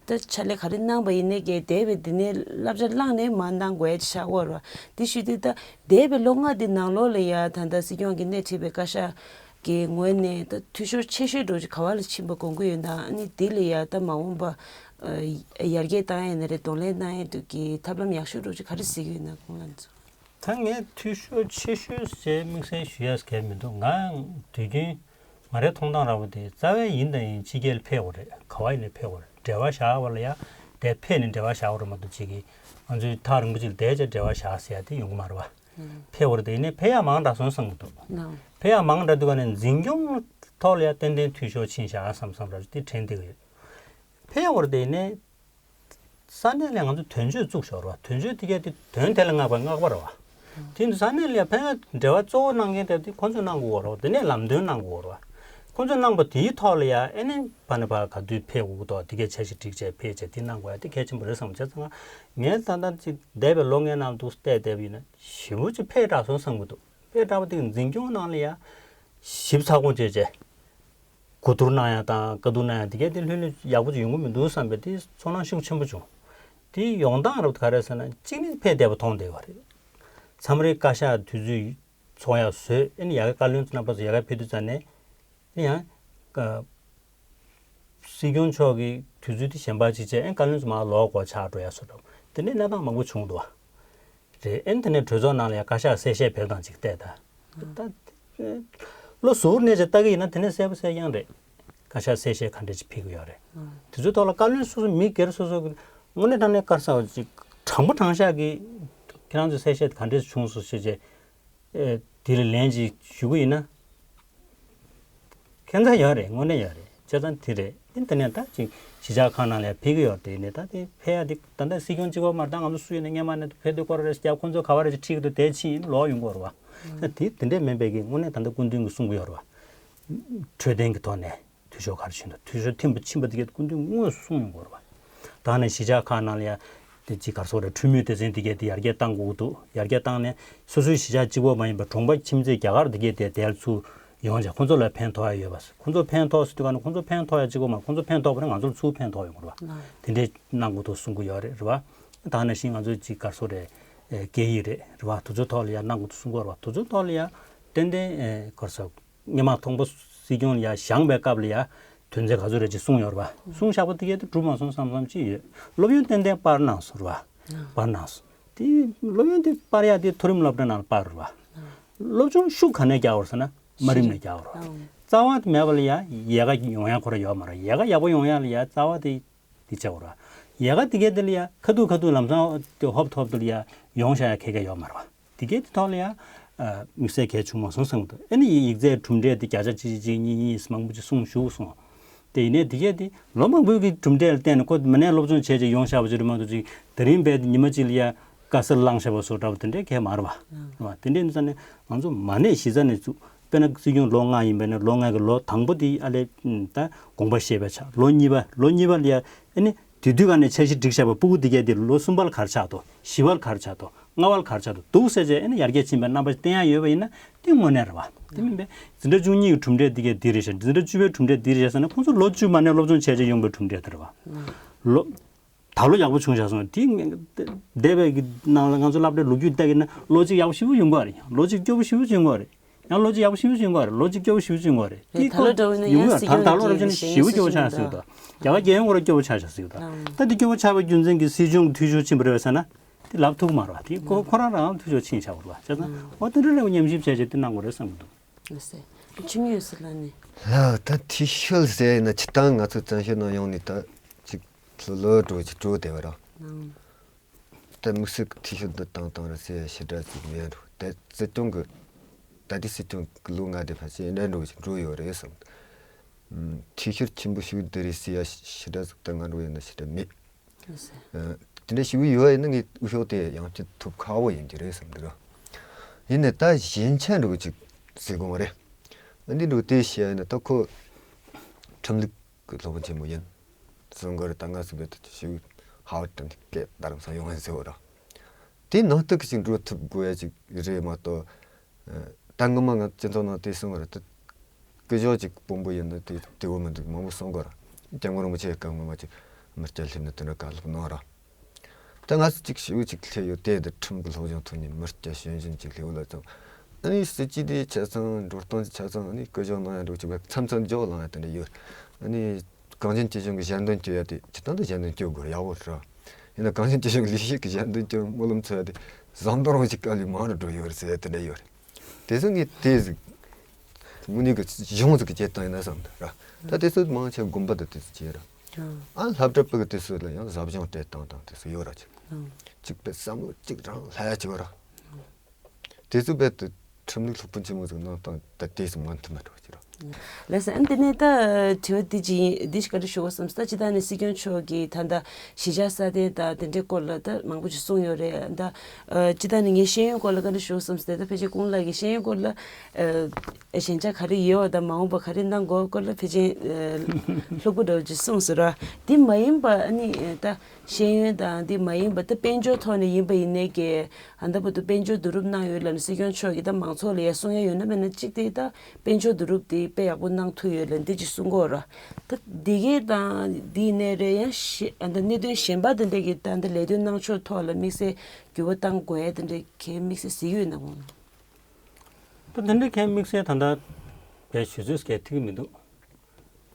ད་ཕྱག་ལས་ག་རེ་གནང་པ་ཡིན་ནའི་གལ་འདས་པའི་འདི་ནས་བསླབ་བྱ་བླངས་ནས་མ་གནང་དགོས་ཡ་ཆགས་འོར་བ་འདི་ཞུས་དུས་ད་འདས་པའི་ལོ་ལྔ་འདི་ནང་ལོགས་ལ་ཡ་ད་ད་སྲིད་སྐྱོང་གི་སྣེ་ཁྲིད་པའི་བཀའ་ཤག་གི་ངོས་ནས་ད་འཐུས་ཤོར་ཆེ་ཤོས་འགྲོ་ཅིག་ག་བ་ལ་ཕྱིན་པ་དགོངས་ཀྱི་ཡོད་ན་ཨ་ནི་འདི་ལ་ཡ་ད་མ་འོངས་པ་ཡར་རྒྱས་བཏང་ཡ་ཡིན་ན་རེད་གདོང་ལེན་གནང་ཡ་འདུག་གི་ཐབས་ལམ་ཡག་ཤོས་འགྲོ་ཅིག་ག་རེ་གཟིགས་ཀྱི་ཡོད་ན་ཁོང་ལ་ཚོ། ད་ངས་འཐུས་ཤོར་ཆེ་ཤོས་ཟེར་དམིགས་བསལ་ཞུ་ཡ་གལ་མི་འདུག་ང་དུས་རྒྱུན་ང་རའི་མཐོང་སྟངས་ར་བ་དེ་རྩ་བའི་ཡིན་དང་ཡིན་ཕྱི་རྒྱལ་ཕེབས་དགོས་རེད། ག་བ་ཡིན་ནའི་ཕེབས་དགོས་རེད། འབྲེལ་བ་བཞག་པ་ལ་ཡ་དེ་ཕེབས་ནས་འབྲེལ་བ་བཞག་དགོས་རེད་མ་གཏོགས་ཅིག་གིས་ང་ཚོའི་ཐག་རིང་པོ་ཅིག་ལ་བསྡད་བྱས་འབྲེལ་བ་བཞག་ཟེར་ཡ་དེ་ཡོང་གི་མ་རེད་བ། ཕེབས་དགོས་རེད་དེ་ཡིན་ནའི་ཕེབས་ཡ་མང་དྲགས་སོང་བསམ་གི་འདུག་ཕེབས་ཡ་མང་དྲགས་དུས་ག་ནས་འཛིན་སྐྱོང་ཐོག་ལ་ཡ་ཏན་ཏན་འཐུས་ཤོར་ཕྱིན་བཞག་བསམ་བསམ་ར་དེ་དྲན་བསྡད་ཀྱི་ཡོད། ཕེབས་ཡ་དགོས་རེད་དེ་ཡིན་ནའི། ས་གནས་ལ་ང་ཚོ་དོན་གཅོད་བཙུགས་ཤོར་བ། དོན་གཅོད་དེ་གས་དེ་དོན་དེ་ལ་མངགས་པ་མངགས་པ་རེད་བ། དེ་ཡིན་དུས་ས་གནས་ལ་ཡ་ཕན་ཡ་འབྲེལ་བ་གཙོ་བོ་གནང་མཁན་དེ་དེ་ཁོ་ཚོས་གནང་དགོས་རེད་བ། དེ་ནས་ལམ་སྟོན་གནང་དགོས་རེད་བ། ཁོ་ཚོས་གནང་པ་དེའི་ཐོག་ལ་ཡ་ཨེ་ནས་ཕ་ནས་ཕ་ག་དུས་ཕེབས་དགོས་ཀྱི་འདུག་དེ་གས་འཆར་གཞི་སྒྲིག་བྱས་ཕེབས་བྱས་དེ་གནང་དགོས་ཡ་དེ་གལ་ཆེན་པོ་རེད་བསམ་བྱས་ཙང་ངས་ད་ལྟ་ཅིག་འདས་པའི་ལོ་ལྔའི་ནང་དུ་བལྟས་བསྡད་པ་ཡིན་ན་ཞེ་པོ་ཅིག་ཕེབས་དྲགས་སོང་བསམ་གྱི་འདུག་ཕེབས་དྲགས་པ་དེ་འཛིན་སྐྱོང་ནང་ལ་ཡ་ཞིབ་ཚགས་པོ་བྱས་བྱས། གོ་བསྡུར་གནང་ཡ་དང་བཀའ་བསྡུར་གནང་ཡ་དེ་གས་དེ་ལྷོད་ལྷོད་ཡག་པོ་ཅིག་ཡོང་གི་མི་འདུག་བསམ་པའི་དེ་ཚོར་སྣང་ཤུགས་ཆེན་པོ་བྱུང་། དེའི་ཡོང་སྟངས་རབ་ག་རེ་ཟེར་ན་གཅིག་ནི་ཕེབས་བསྡད་པ་མཐོང་བསྡད་པ་རེད། མཚམས་རེ་བཀའ་ཤག་དུས་ཚོད་ཚོགས་ཡ་བཟོས་ཨེ་ནི་ཡ་གི་བཀའ་བློན་ཚོ་རྣམ་པ་ཚོ་ཡ་གི་ཕེབས་དུས་ཙམ་ནས་ཨེ་ཡང་ཀ་སྲིད་སྐྱོང་མཆོག་གི་དུས་ཚོད་དེ་གཞན་པ་ཅིག་བྱས་ཨེ་བཀའ་བློན་ཚོ་མར་ལོག་དགོས་ཆགས་འགྲོ་ཡ་བཟོ་འདྲ་དེ་འདྲའི་གནས་སྟངས་མང་པོ་བྱུང་འདུག་བ། རེད། ཨེ་ནི་དེ་ནས་གྲོས་ཚོགས་ནང་ལ་ཡང་བཀའ་ཤག་གསལ་བཤད་ཕེབས་སྟངས་ཅིག་བལྟས་ད། ད་བློ་གཟུ་བོར་གནས་བྱས་ལྟ་གི་ཡིན་ན་དེ་ནས་གསལ་པོ་གསལ་རྐྱང་རེད། བཀའ་ཤག་གསལ་བཤད་ག་འདྲ་ཅིག་ཕེབས་ཀྱི་ཡོད་རེད། དེ་ཚོའི་ཐོག་ལ་བཀའ་བློན་སོ་སོ་མི་སྒེར་སོ་སོ་གི་དངོས་གནས་དྲང་གནས་དཀར་ས་ཅིག་དྲང་པོ་དྲང་བཞག་གི་ཁྱེད་རང་ཚོའི་གསལ་བཤད་ག་འདྲ་བྱུང་སོང་ཞེས་བྱས། ཨེ། དེ་ལ་ལན་ཅིག་ཞུ་གི་ཡིན་ན། ཁྱད་མཚར་ཡོད་རེད། དངོས་གནས་ཡོད་རེད། བྱས་ཙང་དེ་རེད། ཨེ་དེ་ནས་ད་ཅིག་གཞིས་ཆགས་ཁག་ནང་ལ་ཕེབས་ཀྱི་ཡོད་རེད། དེ་ནས་ད་དེ་ཕེབས་ཡ་དེ་ད་ལྟ་སྲིད་སྐྱོང་གཅིག་པོ་མ་རེད། ད་ང་ཚོ་སུ་ཡིན་ན་སྔོན་མ་ནས་ཕེབས་དུས་སྐོར་རེ་རྒྱབ་ཁོང་ཚོ་ག་བ་རེ་ཅིག་ཁྲིད་ཀྱི་འདུག་དེ་ཕྱིན་ཡིན་ལོག་ཡོང་གི་ཡོད་རེད་བ། ད་དེ་དེ་འདྲས་མིན་པའི་གི་དངོས་གནས་ད་ལྟ་སྐུ་མདུན་གྱིས་གསུང་གི་ཡོད་རེད་བ། འཕྲོད་བསྟེན་གྱི་ཐོག་ནས། འཐུས་ཤོར་ག་རེ་ཕྱིན་འདུག་འཐུས་ཤོར་ཐིམ་པ་ཕྱིན་པ་དེ་གས་སྐུ་མདུན་དངོས་སུ་གསུངས་ཡོང་གི་རེད་བ། ད་ནི་གཞིས་ཆགས་ཁག་ནང་ལ་ཡང་ དེ་ཅིག་ག་རེ་ཟེར་དགོས་རེད། འཕྲུལ་མིའི་སྡེ་ཚན་དེ་གས་དེ་ཡར་རྒྱས་གཏང་དགོས་ཀྱི་འདུག་ཡར་རྒྱས་བཏང་ནས་སོ་སོའི་གཞིས་ཆགས་གཅིག་པོ་མ་ཡིན་པར་གྲོང་པ་ཁྱིམ་མཚེས་རྒྱ་གར་དེ་གས་དེ་དེར་ཚུར་ཡོང་བྱས་ཁོང་ཚོ་ལ་ཕན་ཐོགས་ཡ་ཡོད་པ། ཁོང་ཚོ་ཕན་ཐོགས་ཟེར་དུས་ག་ནས་ཁོང་ཚོ་ཕན་ཐོགས་ཡ་གཅིག་པོ་མ། ཁོང་ཚོ་ཕན་ཐོགས་པ་ནི་ང་ཚོར་ཚུར་ཕན་ཐོགས་ཡོང་གི་རེད་བ། དེ་འདྲས་གནང་དགོས་འདུག་གསུང་གི་ཡོད་རེད། རེད་བ། ད་ནང་བཞིན་ང་ཚོའི་ཅིག་ག་རེ་ཟེར་དགོས་རེད། སྐད་ཡིག་རེད། རེད་བ། དེ་ཚོའི་ཐོག་ལ་ཡ་གནང་དགོས་འདུག་གསུང་གི་ཡོད་རེད་བ། དེ་ཚོའི་ཐོག་ལ་ཡ་ཏན་ཏན་ཨེ་ག་རེ་ཟེར། སྔོན་མ་མཐོང་བ་སྲིད་སྐྱོང་ལ་ཡ་བཞེངས་པའི་སྐབས་ལ་ཡ་དོན་ཚན་ག་ཚོད་རེད་ཅེས་གསུངས་ཡོད་རེད་པ། གསུངས་བཞག་པ་དེ་གས་དེ་གྲུབ་མ་སོང་བསམ་བསམ་ཅིག་ཡོད། སློབ་ཡོན་ཏན་ཏན་སྤར་གནང་སོང་རེད་པ། སྤར་གནང་སོང་། དེ་སློབ་ཡོན་དེ་སྤར་ཡ་དེ་མཐོ་རིམ་སློབ་གྲྭ་ནང་ལ་སྤར་རེད་པ། སློབ་སྦྱོང་ཤུགས་ག་ནས་རྒྱག་དགོས་ཟེར་ན་དམའ་རིམ་ནས་རྒྱག་དགོས་རེད་པ། རྩ་བ་དེ་མེད་པ་ལ་ཡ་ཡལ་ག་ཡོང་ཡ་ཁོ་རང་ཡོད་མ་རེད། ཡལ་ག་ཡག་པོ་ཡོང་ཡ་ལ་ཡ་རྩ་བ་དེ་དེ་བྱེད་དགོས་རེད་པ། ཡལ་ག་དེ་གས་དེ་ལ་ཡ་ཁ་ཐུག་ཁ་ཐུག་ལམ་སང་དེ་ཧོབ་ཐོབ་དེ་ལ་ཡ་ཡོང་བཞག་ཡ་ཁེ་ག་ཡོད་མ་རེད་པ། དེ་གས་དེ་ཐོག་ལ་ཡ། ཨ། དམིགས་བསལ་གལ་བྱུང་མ་སོང་བསམ་གི་འདུག་ཨ་ནི་ཡིག་ཚད་གྲུབ་འབྲས་དེ་བརྒྱ་ཆ་གཅིག་གཅིག་གཉིས་གཉིས་མང་པོ་ཅིག་གསུངས་བཞུགས་སོང་། དེ་ཡིན་ནའི་དེ་གས་དེ་ལོ་མང་པོའི་གི་གྲུབ་འབྲས་ལ་བརྟེན་ནས་ཁོ་མི་སྣའི་སློབ་སྦྱོང་བྱས་རྗེས་ཡོང་བཞག་པ་ཅིག་རེད་མ་གཏོགས་ཅིག་དེ་རིང་རྦད་དེ་ཉི་མ་གཅིག་ལ་ཡ་དཀའ་སེལ་བླངས་བཞག་པ་བཟོ་འདྲ་པོ་དེ་འདྲའི་གས་མ་རེད་པ། རེད་པ། དེ་འདྲའི་ཡིན་ཙང་ནས་ང་ཚོ་མ་ཎི་གཞི་རྩ་ནས་བཙུགས། དཔེར་ན་སྲིད་སྐྱོང་ལོ་ལྔ་ཡིན་པ་ཡིན་ན་ལོ་ལྔ་གི་ལོ་དང་པོ་དེ་ཨ་ལས་ད་དགོངས་པ་བཞེས་པ་ཆགས། ལོ་གཉིས་པ། ལོ་གཉིས་པ་ལ་ཡ་ཨ་ནི། དེ་དུས་ག་ནས་འཆར་གཞི་སྒྲིག་བཞག་པ་ཕྲུ་གུ་དེ་གས་དེ་ལོ་གསུམ་པ་ལ་ག་རེ་ཆགས་འདུག་བཞི་པ་ལ་ག་རེ་ཆགས་འདུག་ལྔ་པ་ལ་ག་རེ་ཆགས་འདུག་འདུག་ཟེར་བྱས་ཨ་ནི་ཡར་རྒྱས་ཕྱིན་པའི་རྣམ་པ་བསྟན་ཡ་ཡོད་པ་ཡིན་ན་དེ་དངོས་གནས་རེད་པ། དེ་མིན་པའི་འཛིན་གྲྭ་བཅུ་གཉིས་ཀྱི་གྲུབ་འབྲས་འདི་གས་འདི་རེད་ཤག་འཛིན་གྲྭ་བཅུ་པའི་གྲུབ་འབྲས་འདི་རེད་ཤག་ཟེར་ན་ཁོང་ཚོ་ལོ་བཅུ་མ་ནས་སློབ་སྦྱོང་བྱས་བྱས་ཡོང་པའི་གྲུབ་འབྲས་དེ་རེད་པ། ལོ། ད་ལོ་ཡག་པོ་བྱུང་ཤག་གསུངས། དེ་འདས་པའི་གི་ནང་ལ་ང་ཚོ་སློབ་གྲྭའི་ལོ་རྒྱུས་བལྟས་ཀྱི་ན་ལོ་གཅིག་ཡག་པོ་ཞེ་པོ་ཡོང་གི་རེད། ལོ་གཅིག་སྐྱོ་པོ་ཞེ་པོ་ཡོང་གི་རེད། ཡང་ལོ་གཅིག་ཡག་པོ་ཞེ་པོ་ཅིག་ཡོང་གི་རེད། ལོ་གཅིག་སྐྱོ་པོ་ཞེ་པོ་ཅིག་ཡོང་གི་རེད། དེ་རེད། ད་ལོ་འདྲ་བོ་ཡིན་ན་ཡང་སྲིད་སྐྱོང་ཡིན་ན་ད་ལོ་རབས་ཅན་ཞེ་པོ་སྐྱོ་པོ་ཆགས་ཟེར་གི་འདུག་རྒྱ་གར་རྒྱལ་ཡོངས་སྐོར་སྐྱོ་པོ་ཆགས་ཤག་ཟེར་གི་འདུག་ད་དེ་སྐྱོ་པོ་ཆགས་པའི་རྒྱུ་མཚན་གྱིས་སྲིད་སྐྱོང་གི་འཐུས་ཤོར་ཕྱིན་པ་རེད་པས་ཟེར་ན། དེ་ལབ་ཐུབ་མ་རེད་པ། དེ་ཁོ་ཁོ་རང་རང་འཐུས་ཤོར་ཕྱིན་ཆགས་པ་རེད་པ། བྱས་ཙང་འོ་དེ་འདྲ་རེད་པ། ཉམས་ཞིབ་བྱས་བྱས་དེ་གནང་དགོས་རེད་བསམ་གི་འདུག་ལགས་སེ། ཆུ་མིག་ཡོད་ས་ལ་ནི། ལགས། ད་འཐུས་ཤོར་ཟེར་ན་སྤྱིར་བཏང་ང་ཚོ་བཙན་བྱོལ་ནང་ཡོང་ནས་ད་ཅིག་ལོ་ལོ་འགྲོ་ཅིག་འགྲོ་བསྡད་པ་རེད། ད་དམིགས་བསལ་གྱི་འཐུས་ཤོར་འདི་བཏང་བཏང་རེད་ཟེར་ཞེ་དྲག་ཅིག་མེད་འགྲོ། ད་སྲིད་སྐྱོང་གི་ད་ལྟའི་སྲིད་སྐྱོང་གི་ལོ་ལྔ་དེ་ཕལ་ཆེར་འདྲ་འགྲོ་ཅིག་འགྲོ་ཡོད་རེད་བསམ། འཐུས་ཤོར་ཆེན་པོ་ཞིག་འདི་རེད་ཟེར་ཡ་ཞེ་དྲག་ཅིག་ད་ང་འགྲོ་ཡོད་ན་ཞེ་དྲག་མེད། ལགས་སེ། ཨ། དེ་འདྲ་ཞིག་ཡོད་ཡིན་ན་ངས་འུ་ཤོག་དེ་ཡང་བསྐྱར་ཐུབ་ཁག་པོ་ཡིན་གྱི་རེད་བསམ་འདུག་ར། ཡིན་ནའི་ད་གཞན་ཆ་འགྲོ་ཅིག་ཟེར་དགོས་པ་རེད། ཨ་འདི་འགྲོ་དེ་བཤད་ཡིན་ན་ད་ཁོ་ཁྲིམས་ལུགས་ཀྱི་སློབ་དཔོན་ཆེན་མོ་ཡིན། གསུང་གི་རེད། ད་ང་ཚོ་བོད་དུ་ཞིག་ཧ་ཝར་ཊི་དེ་སྐད་རྡ་རམ་ས་ཡོང་ཡིན་ཟེར་བ་ར། དེ་ནང་བསྟན་གྱི་ཅིག་འགྲོ་ཐུབ་དགོས་ཡ་ཅིག་རེད་མ་གཏོགས། ད་སྔོན་མ་ང་སྤྱི་ཚོགས་ནང་དེ་གསུང་བ་རེད། ད་སྐུ་ཞབས་ཅིག་དཔོན་པོ་ཡིན་ན་དེ་དེ་བོ་མི་འདུག་མང་པོ་གསུང་གི་ར། སྐྱབས་མགོན་རིན་པོ་ཆེ་སྐབས་སྔོན་མ་ཅིག་མི་སྐྱ་སླེབས་ནས་དེ་འདྲ་བཀའ་སློབ་གནང་ར། ད་ང་ཚོ་ཅིག་ཞིག་ཅིག་སླེབས་ཡོད་དེ། དེ་ཁྲིམས་ཀྱི་སློབ་སྦྱོང་ཐོག་ནས་མི་སྐྱ་གཞོན་གཞོན་ཅིག་སླེབས་ཡོད་ལ་ཙང་། ཨ་ནི་སྲིད་ཇུས་དེ་ཆ་ཚང་འགྲོ་སྟངས་ཆ་ཚང་ཨ་ནི་སྐུ་ཞབས་གནང་ཡ་འགྲོ་ཅིག་བས་མཚམས་མཚམས་འཇོག་ལངས་ཡ་དེ་འདྲ་ཡོད། ཨ་ནི། གངས་ཅན་སྐྱིད་གཤོངས་ཀྱི་ཞལ་འདོན་སྐྱོན་ཡ་དེ་སྤྱིར་བཏང་དུ་ཞལ་འདོན་སྐྱོན་དགོས་རེད། ཡག་པོ་རེད། ཡིན་ན་གངས་ཅན་སྐྱིད་གཤོངས་ཀྱི་ལས་བྱེད་ཀྱི་ཞལ་འདོན་སྐྱོན་སྨོན་ལམ་འཚོལ་ཡ་དེ་ཟམ་གདོང་རང་ཞིག་དཀའ་ལས་མང་རུ་འགྲོ་ཡོད་རེད་ཟེར་ཡ་དེ་འདྲ་ཡོད་རེད། དེ་ཚོ་ངས་དེ་ཟིག་དངོས་གནས་ཀྱི་གཞུང་ཟིག་གི་བྱེད་སྟངས་ཡིན་ན་བསམ་འདུག་ར། ད་དེ་ཚོ་མང་ཆེ་དགོན་པ་དང་དེ་ཚོ་བྱེད་ར། ཨ་སློབ་གྲྭ་པ་གི་དེ་ཚོ་ལ་ཡང་ཟབ་སྦྱོང་སྤྲད་སྟངས་དང་དེ་ཚོ་ཡོད་ར། ཅིག་ཅིག་པའི་བསམ་བློ་ཅིག་རང་ལྷ་ཡ་ཅིག་ཡོད་ར། དེ་ཚོ་རྦད་དེ་ཁྲིམས་ལུགས་སློབ་དཔོན་ཆེན་མོ་ཟིག་གནང་སྟངས་ད་དེ་ཙམ་མ་མཐུན་པ་འགྲོ་གི་རེད། ལགས་སེ། ཨ་ནི་དེ་ནས་ད་དྲི་བ་འདི་ཅི་ཡིན། འདི་ཞིག་ག་རེ་ཞུ་དགོས་བསམ་སོང་། ད་སྤྱིར་བཏང་ནས་སྲིད་སྐྱོང་མཆོག་གིས་ད་ལྟ་གཞིས་ཆགས་སྲ་བརྟན་དང་དེ་འདྲའི་སྐོར་ལ་ད་མང་པོ་ཅིག་གསུངས་ཡོད་རེད། ད་སྤྱིར་བཏང་ནས་ངས་ཤེས་ཡོན་སྐོར་ལ་ག་རེ་ཞུ་དགོས་བསམ་སོང་། ད་ཕལ་ཆེར་སྐུ་ངོ་ལགས་ཀྱིས་ཤེས་ཡོན་སྐོར་ལ་ཞན་ཆ་ག་རེ་ཡོད་པ་དང་མ་འོངས་པ་ག་རེ་གནང་དགོས་པ་སྐོར་ལ་ཕལ་ཆེར་ལྷུག་པོ་འདྲ་བོ་ཅིག་གསུངས་སོང་ར། དེ་མ་ཡིན་པ་ཨ་ནི་ད་ཤེས་ཡོན་དང་དེ་མ་ཡིན་པ་ད་དཔལ་འབྱོར་ཐོག་ནས་ཡིན་པ་ཡིན་ནའི་གི། ད་ལྟ་བར་དུ་དཔལ་འབྱོར་བསྡུ་རུབ་གནང་ཡོད་ལབ་ནས་སྲིད་སྐྱོང་མཆོག་གིས་ད་མང་ཚོགས་ལ་ཡ་གསུང་ཡ་ཡོད་ན་མེད་ན་གཅིག་དེ་ད་དཔལ་འབྱོར་བསྡུ་རུབ་དེ་དཔེ་ཡག་པོ་གནང་ཐུབ་ཡོད་ལབ་འདི་ཅིག་གསུང་གི་ཡོད་ར། ད་འདི་གས་དང་འདི་ནས་རེད། ཡང་ཞེ་ད་གནད་དོན་གཞན་པ་དེ་འདྲ་གི་ད་ད་ལས་དོན་གནང་ཕྱོགས་ཐོག་ལ་དམིགས་བསལ་འགྱུར་བ་གཏང་དགོས་ཡ་དེ་འདྲ་གས་དམིགས་བསལ་གཟིགས་ཡོད་ན་འོང་། ད་དེ་འདྲ་གས་དམིགས་བསལ་ད་ལྟ་བའི་ཞུ་ཚོད་གས་ཐིག་གི་མི་འདུག་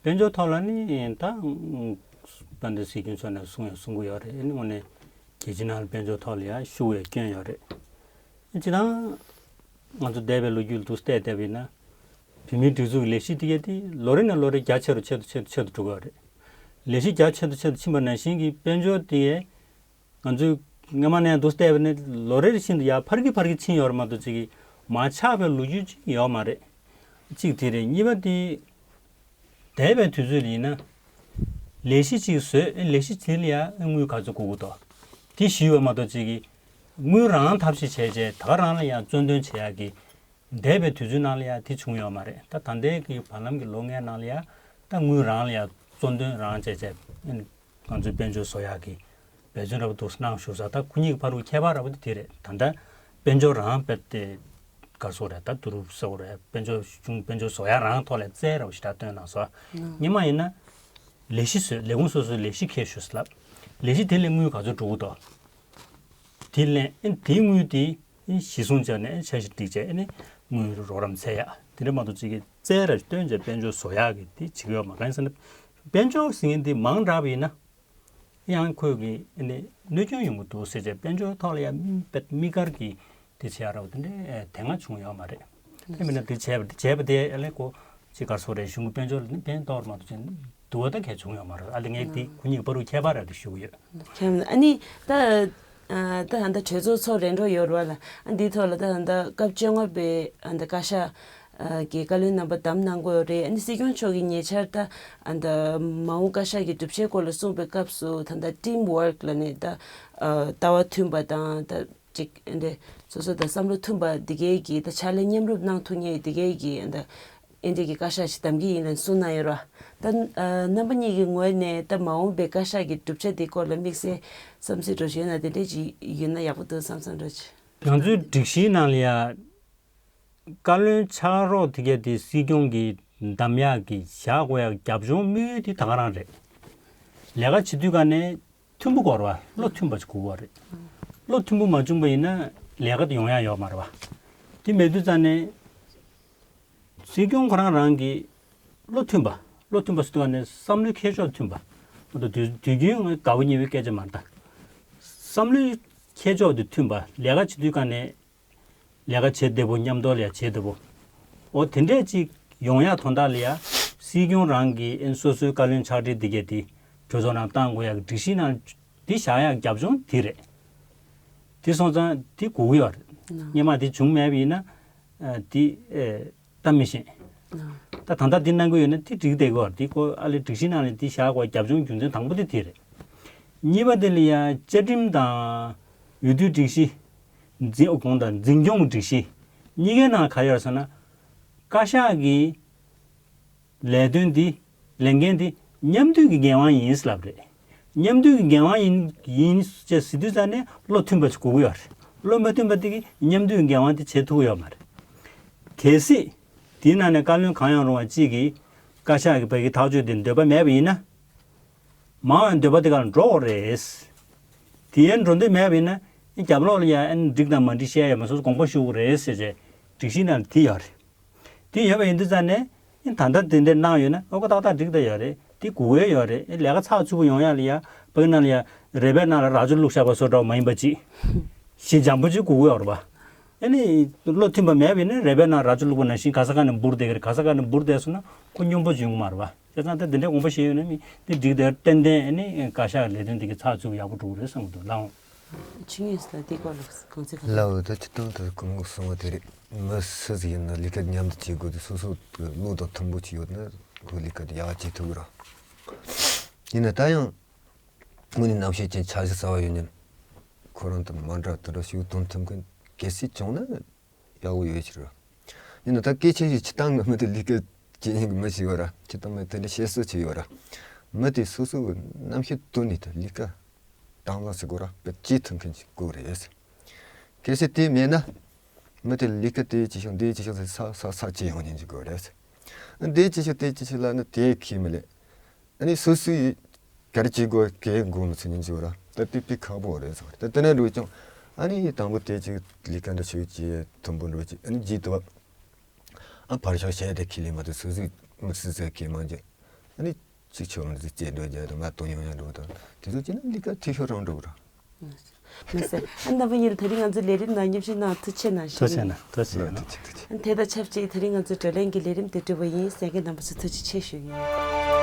དཔལ་འབྱོར་ཐོག་ལ་ནི་ད་ད་འདི་སྲིད་སྐྱོང་མཆོག་ནས་གསུང་ཡང་གསུང་གི་ཡོད་རེད། ཨ་ནི་དངོས་གནས་རྒྱལ་སྤྱིའི་ནང་ལ་དཔལ་འབྱོར་ཐོག་ལ་ཡང་ཤུགས་ཡང་བསྐྱོན་ཡོད་རེད། སྤྱིར་བཏང་ང་ཚོ་འདས་པའི་ལོ་རྒྱུས་ལ་འདུག་བལྟས་བལྟས་པ་ཡིན་ན། བོད་མིའི་སྒྲིག་འཛུགས་ཀྱི་ལས་གཞི་དེ་གས་དེ་ལོ་རེ་ནས་ལོ་རེ་རྒྱ་ཆེ་རུ་ཆེ་རུ་ཆེ་རུ་ཆེ་རུ་འགྲོ་གི་ཡོད་རེད། ལས་གཞི་རྒྱ་ཆེ་རུ་ཆེ་རུ་ཕྱིན་པ་ནང་བཞིན་གྱི་དཔལ་འབྱོར་དེ་གས། ང་ཚོས་སྔ་མ་ནས་འདུག་བལྟས་པ་ནི་ལོ་རེ་བཞིན་དུ་ཡར་འཕར་གྱི་འཕར་གྱི་ཕྱིན་ཡོད་རེད་མ་གཏོགས་ཅིག་གི་མར་ཆག་པའི་ལོ་རྒྱུས་ཅིག་ཡོད་མ་རེད། གཅིག་དེ་རེད། གཉིས་པ་དེ་འདས་པའི་དུས་ཚོད་ལ་ཡིན་ན་ལས་གཞི་ཅིག་བཟོས། ཨེ་ལས་གཞི་དེ་ལ་ཡང་དངུལ་ག་ཚོད་དགོས་ཀྱི་འདུག་དེ་ཞུས་པ་མ་གཏོགས་ཅིག་གི་དངུལ་རང་ཐབས་ཤེས་བྱས་བྱས་ད་ག་རང་ལ་ཡང་བཙོན་འདོན་བྱེད་ཡག་གི་འདས་པའི་དུས་ཚོད་ནང་ལ་ཡང་དེ་བྱུང་ཡོད་མ་རེད། ད་ད་ལྟའི་གི་བར་ལམ་གྱི་ལོ་ལྔའི་ནང་ལ་ཡང་ད་དངུལ་རང་ལ་ཡང་བཙོན་འདོན་རང་བྱས་བྱས་ང་ཚོའི་དཔལ་འབྱོར་བཟོ་ཡག་གི་ འབད་བརྩོན་རབ་ཏུ་གནང་བཞུགས་ས། ད་ཁོ་གཉིས་ཀྱི་བར་དུ་ཁྱད་པར་ར་བ་དེ་དེ་རེད། ད་ལྟ་དཔལ་འབྱོར་རང་དཔེ་དེ་ག་སོ་རེད། ད་དུ་རུ་སོ་རེད། དཔལ་འབྱོར་གཞུང་དཔལ་འབྱོར་བཟོ་ཡ་རང་ཐོག་ལ་རྩལ་ར་བ་ཞིག་ད་བཏོན་གནང་སོང་། སྔོན་མ་ཡིན་ན་ལས་གཞི་བཟོས། ལས་ཁུངས་སོ་སོའི་ལས་གཞི་འཁྱེར་བཞུགས་ས་ལ། ལས་གཞི་དེ་ལ་དངུལ་ག་ཚོད་འགྲོ་གི་འདུག་དེ་ལེན་ཨེ་དེའི་དངུལ་དེ་ཨེ་གཞི་བཟུང་བྱས་ནས་ཨེ་འཆར་གཞི་སྒྲིག་བྱས་ཨེ་ནས་དངུལ་རོགས་རམ་འཚོལ་ཡག་དེ་འདྲ་མ་གཏོགས་ཅིག་གི་རྩལ་ར་བཏོན་བྱས་དཔལ་འབྱོར་བཟོ་ཡག་གི་དེ་བྱེད་ཀྱི་ཡོད་མ་རེད། གང་ཡིན་ཟེར་ན་དཔལ་འབྱོར་ཟེར་མཁན་དེ་མང་དྲགས་པ་ཡིན་ན་ཡང་ཁོས་གི་ཨེ་ནས་གནོད་སྐྱོན་ཡོང་གི་འདུག་ཟེར་བྱས་དཔལ་འབྱོར་ཐོག་ལ་ཡང་དམིགས་དམིགས་བཀར་གྱི་དེ་བྱེད་ཡག་ར་བ་དེ་འདྲ་ཨེ་དེ་སྔ་བྱུང་ཡོད་མ་རེད། དེ་མིན་ན་དེ་བྱས་པ་དེ་བྱས་པ་དེ་ཨེ་ལས་ཁོ་ཅིག་ག་སོ་རེད། གཞུང་གི་དཔལ་འབྱོར་ལ་ནི་ཕན་ཐོགས་མ་གཏོགས་ཅིག་དུ་བ་ད་གས་བྱུང་ཡོད་མ་རེད། ཨ་ལས་ངས་དེ་ཁོ་གཉིས་བར་དུ་ཁྱད་པར་ར་དེ་ཞུ་གི་ཡོད། ཁྱེད་ཨ་ནི་ད་ཨ་ད་ད་ལྟ་གྲོས་ཚོགས་ཚོགས་རན་འགྲོ་ཡོད་རེད་བ་ལ། ཨ་འདིའི་ཐོག་ལ་ད་ད་ལྟ་སྐབས་བཅོ་ལྔ་པའི་ཨ་ད་བཀའ་ཤག་ཨ་གི་བཀའ་བློན་རྣམ་པ་བདམས་གནང་དགོས་རེད། ཨ་ནི་སྲིད་སྐྱོང་མཆོག་གིས་ཉེ་ཆར་ད་ཨ་ད་མ་འོངས་བཀའ་ཤག་གི་གྲུབ་ཆའི་སྐོར་ལ་གསུངས་པའི་སྐབས་སུ་ད་ད་ཊིམ་ཝརྐ་ལ་ནི་ད་ཨ་ལྟ་བ་མཐུན་པ་དང་ད་ཅིག་ཨ་འདྲ་སོ་སོ་ད་བསམ་བློ་མཐུན་པ་འདི་གའི་གི་ད་ཕྱག་ལས་མཉམ་རུབ་གནང་ཐུབ་མཁན་འདི་གའི་གི་ཨ་ད་ཨེ་འདྲས་ཀྱི་བཀའ་ཤག་ཅིག་གདམ་གྱི་ཡིན་ལབ་གསུངས་གནང་ཡོད་ར། ད་ཨ་རྣམ་པ་གཉིས་ཀྱི་ངོས་ནས་ད་མ་འོངས་པའི་བཀའ་ཤག་གི་གྲུབ་ཆ་དེ་སྐོར་ལ་དམིགས་བསལ་བསམ་ཚུལ་འགྲོ་བཞིན་ན་དེ་འདྲས་ཅིག་ཡོད་ན་ཡག་པོ་འདུག་བསམ་བསམ་འགྲོ་ཅིག་ང་ཚོའི་སྒྲིག་གཞིའི་ནང་ལ་ཡ་བཀའ་བློན་ཕྱག་རོགས་དེ་གས་དེ་སྲིད་སྐྱོང་གི་གདམ་ཡག་གི་བཞག་དགོས་ཡག་རྒྱབ་ལྗོངས་དམིགས་ཡུལ་དེ་ད་ག་རང་རེད། ལས་ཀ་བྱེད་དུས་ག་ནས་མཐུན་པོ་དགོས་རེད་བ། བློ་མཐུན་པ་ཞིག་དགོས་པ་རེད། བློ་མཐུན་པོ་མ་བྱུང་པ་ཡིན་ན་ལས་ཀ་དེ་ཡོང་ཡག་ཡོད་མ་རེད་བ། དེ་མེད་དུས་ཙང་ནས་སྲིད་སྐྱོང་ཁོ་རང་རང་གི་བློ་མཐུན་པ། བློ་མཐུན་པ་ཟེར་དུས་ག་ནས་བསམ་བློའི་ཁྱད་ཆོས་མཐུན་པ། མ་གཏོགས་དུས་དུས་རྒྱུན་ངོས་དགའ་བོ་ཉེ་བོའི་སྐད་ཆ་མ་རེད་ད། བསམ་བློའི་ཁྱད་ཆོས་དེ་མཐུན་པ། ལས་ཀ་བྱེད་དུས་ག་ནས་ལས་ཀ་བྱེད་བདེ་པོ། མཉམ་དུ་ལ་ཡ་བྱེད་བདེ་པོ། འོ་དེ་འདྲས་ཅིག་ཡོང་ཡག་དོན་དག་ལ་ཡ་སྲིད་སྐྱོང་རང་གིས་ཨེ་སོ་སོའི་བཀའ་བློན་ཕྱག་བྲིས་འདི་གས་དེ་གྲོས་ཚོགས་ནང་བཏང་དགོས་ཡག་གི་སྒྲིག་གཞི་ནང་འདི་བཞག་ཡག་རྒྱབ་ལྗོངས་དེ་རེད། དེ་སོང་ཙང་དེ་དགོས་ཀྱི་ཡོད་རེད། སྔོན་མ་དེ་བྱུང་མེད་པ་ཡིན་ན་ཨ་དེ་ཨེ་ད་མི་ཤེས། ད་ད་ལྟ་འདི་གནང་གི་ཡོད་ན་དེ་འགྲིག་བསྡད་ཀྱི་ཡོད་རེད། དེ་ཁོ་ཨ་ལས་སྒྲིག་གཞི་ནང་ལ་དེ་བཞག་དགོས་རྒྱབ་ལྗོངས་རྒྱུ་མཚན་དང་པོ་དེ་དེ་རེད། གཉིས་པ་དེ་ལ་ཡ་བཅའ་ཁྲིམས་དང་འོས་བསྡུའི་སྒྲིག་གཞི། འཛིན་གོང་དང་འཛིན་སྐྱོང་གི་སྒྲིག་གཞི། གཉིས་ཀའི་ནང་ག་རེ་ཡོད་ཟེར་ན། བཀའ་ཤག་གི་ལས་དོན་འདི་ལས་འགན་འདི་མཉམ་འདུས་ཀྱི་འགན་དབང་ཡིན་ཟེར་ལབ་རེད། མཉམ་འདུས་ཀྱི་འགན་དབང་ཡིན་ཡིན་ཅེས་ཟེར་དུས་ཙང་ནས་བློ་མཐུན་པ་ཞིག་དགོས་ཀྱི་ཡོད་རེད། བློ་མ་མཐུན་པ་དེ་གིས་མཉམ་འདུས་ཀྱི་འགན་དབང་དེ་བྱེད་ཐུབ་ཀྱི་ཡོད་མ་རེད། གལ་སྲིད་དེའི་ནང་ནས་བཀའ་བློན་གང་ཡང་རུང་བ་གཅིག་གིས་བཀའ་ཤག་གི་བར་གྱི་ཐག་གཅོད་དེ་འདོད་པ་མེད་པ་ཡིན་ན། མང་བའི་འདོད་པ་དེ་གར་འགྲོ་དགོས་རེད། དེ་ཡང་འགྲོ་འདོད་མེད་པ་ཡིན་ན་རྒྱབ་ལོགས་ལ་ཡང་ཨ་ནི་འགྲིག་དང་མ་འགྲིག་བཤད་ཡ་མ་སོ་སོ་དགོངས་པ་ཞུ་དགོས་རེད་ཟེར་བྱས་སྒྲིག་གཞི་ནང་ལ་དེ་ཡོད་རེད། དེ་ཡོད་པ་ཡིན་དུས་ཙང་ནས་ཨ་ནི་ད་ལྟ་དེ་འདྲ་གནང་ཡོད་ན་ཨོ་ཁོ་ཏག་ཏག་འགྲིག་བསྡད་ཡོད་རེད། དེ་དགོས་ཀྱི་ཡོད་རེད། ཨ་ནི་ལས་ཀ་ཚགས་ཚུད་པོ་ཡོང་ཡ་ལ་ཡ་ཕ་གི་ནང་ལ་ཡ་རལ་པའི་ནང་ལ་རྭ་ཅོ་བླུགས་བཞག་པ་བཟོ་འདྲ་བ་མ་ཡིན་པ་ཅིག་ཞེ་འཇམ་པོ་ཅིག་དགོས་ཀྱི་ཡོད་རེད་པ། ཨ་ནི་བློ་མཐུན་པ་མེད་པ་ཡིན་ན་རལ་པའི་ནང་རྭ་ཅོ་བླུགས་པ་ནང་བཞིན་ག་ས་ག་ནས་འབུར་བསྡད་ཀྱི་རེད། ག་ས་ག་ནས་འབུར་བསྡད་སོང་ན་ཁོ་སྙོམས་པོ་ཅིག་ཡོང་གི་མ་རེད་པ། བྱས་ཙང་ད་འདི་འདྲའི་དགོངས་པ་བཞེས་ཡོད་ན་མི་འདི་འགྲིག་དེ་ཏན་ཏན་ཨ་ནི་བཀའ་ཤག་ལས་དོན་འདི་གི་ཚགས་ཚུད་ཡག་པོ་འགྲོ་གི་རེད་བསམ་གི་འདུག་ལགས། ཆིང་ཡོན་ལ་འདི་སྐོར་ལ་གང་ཚིག་ག་ལགས་འོ་ད་སྤྱིར་བཏང་ད་སྐུ་ངོ་གསུང་བ་དེ་རེད། མི་སུ་ཟིག་ཡིན་ན་ལས་ཀ་མཉམ་དུ་བྱེད་དགོས་དུས་སོ་སོ་བློ་དང་མཐུན་པོ་ཅིག་ཡོད་ན་ཁོ་ལས་ཀ་དེ་ཡག་བྱེད་ཐུབ་གི་རེད། ཡིན་ན་ད་ཡང་དངོས་གནས་རྣམ་ཤེས་ཅན་འཆར་གཞི་གསར་བ་ཡོད་མཁན་ཁོ་རང་དང་མ་འདྲ་དེ་འདྲ་ཞིག་དོན་མཐུན་མཁན་གལ་སྲིད་བྱུང་ན། ཡག་པོ་ཡོད་ཕྱིར་རོ། ཡིན་ན་ད་སྐད་ཆ་ཞིག་སྤྱིར་བཏང་གི་མི་དེ་ལས་ཀ་བྱེད་མཁན་གྱི་མི་ཞིག་ཡོད་ར། སྤྱིར་བཏང་མི་དེ་འདྲ་བཤད་སྲོལ་ཅིག་ཡོད་ར། མི་དེ་སོ་སོ་གི་རྣམ་ཤེས་བཏོན་ནས་ད་ལས་ཀ་དང་བླངས་ཟེར་དགོས་ར། དཔེ་བྱེད་ཐུབ་མཁན་ཞིག་དགོས་རེད་ཟེར། གལ་སྲིད་དེ་མེད་ན་མི་དེ་ལས་ཀ་དེ་བྱེད་ཤོག་འདི་བྱེད་ཤོག་ཟེར་ས་ས་ས་བྱེད་ཡོང་མཁན་ཞིག་དགོས་རེད་ཟེར། འདི་བྱེད་ཤོག་དེ་བྱེད་ཤོག་ལབ་ན་དེ་ཁས་མི་ལེན། ཨ་ནི་སོ་སོའི་ག་རེ་བྱེད་དགོས་གལ་དགོས་མི་ཚོ་ཉིན་བྱེད་ར། ད་དེ་དཔེ་ཁག་པོ་རེད་ཟེར། ད་དེ་ནས་འགྲོ་ཀྱང་ཨ་ནི་དང་པོ་དེ་ཅིག་ལས་ཀ་འདྲ་ཞིག་བྱེད་དུམ་བུ་འགྲོ་ཅིག་ཨ་ནི་བརྗེད་དུ་བ། ཨ་ཕར་ཞོག་བཤད་དེ་ཁས་ལེན་མ་ཐུབ་སོ་སོའི་མི་སུ་ཟེར་ཁས་མ་འཇལ། ཨ་ནི་ཅིག་ཆོག་མི་ཟིག་བྱེད་འགྲོ་རྒྱ་དང་ང་དོན་ཡོང་ཡང་འགྲོ་དང་དེ་ཚོ་བྱེད་ན་ལས་ཀ་འཐུས་ཤོར་རང་འགྲོ་ར། མི་ཟེར། ཨ་རྣམ་པ་གཉིས་ལ་དེ་རིང་ང་ཚོའི་ལས་རིམ་ནང་མཉམ་ཞུགས་གནང་ཐུགས་རྗེ་ཆེ་གནང་། ཐུགས་རྗེ་གནང་། ཐུགས་རྗེ་གནང་། ཐུགས་རྗེ་ཐུགས་རྗེ། ཨ་དེ་དང་ཆབས་ཅིག་དེ་རིང་ང་ཚོའི་བགྲོ་གླེང་གི་ལས་རིམ་དེ་གྲུབ་པ་ཡིན། གསན་མཁན་རྣམ་པ་ཚོ་ཐུགས་རྗེ་ཆེ་ཞུ་ཡིན།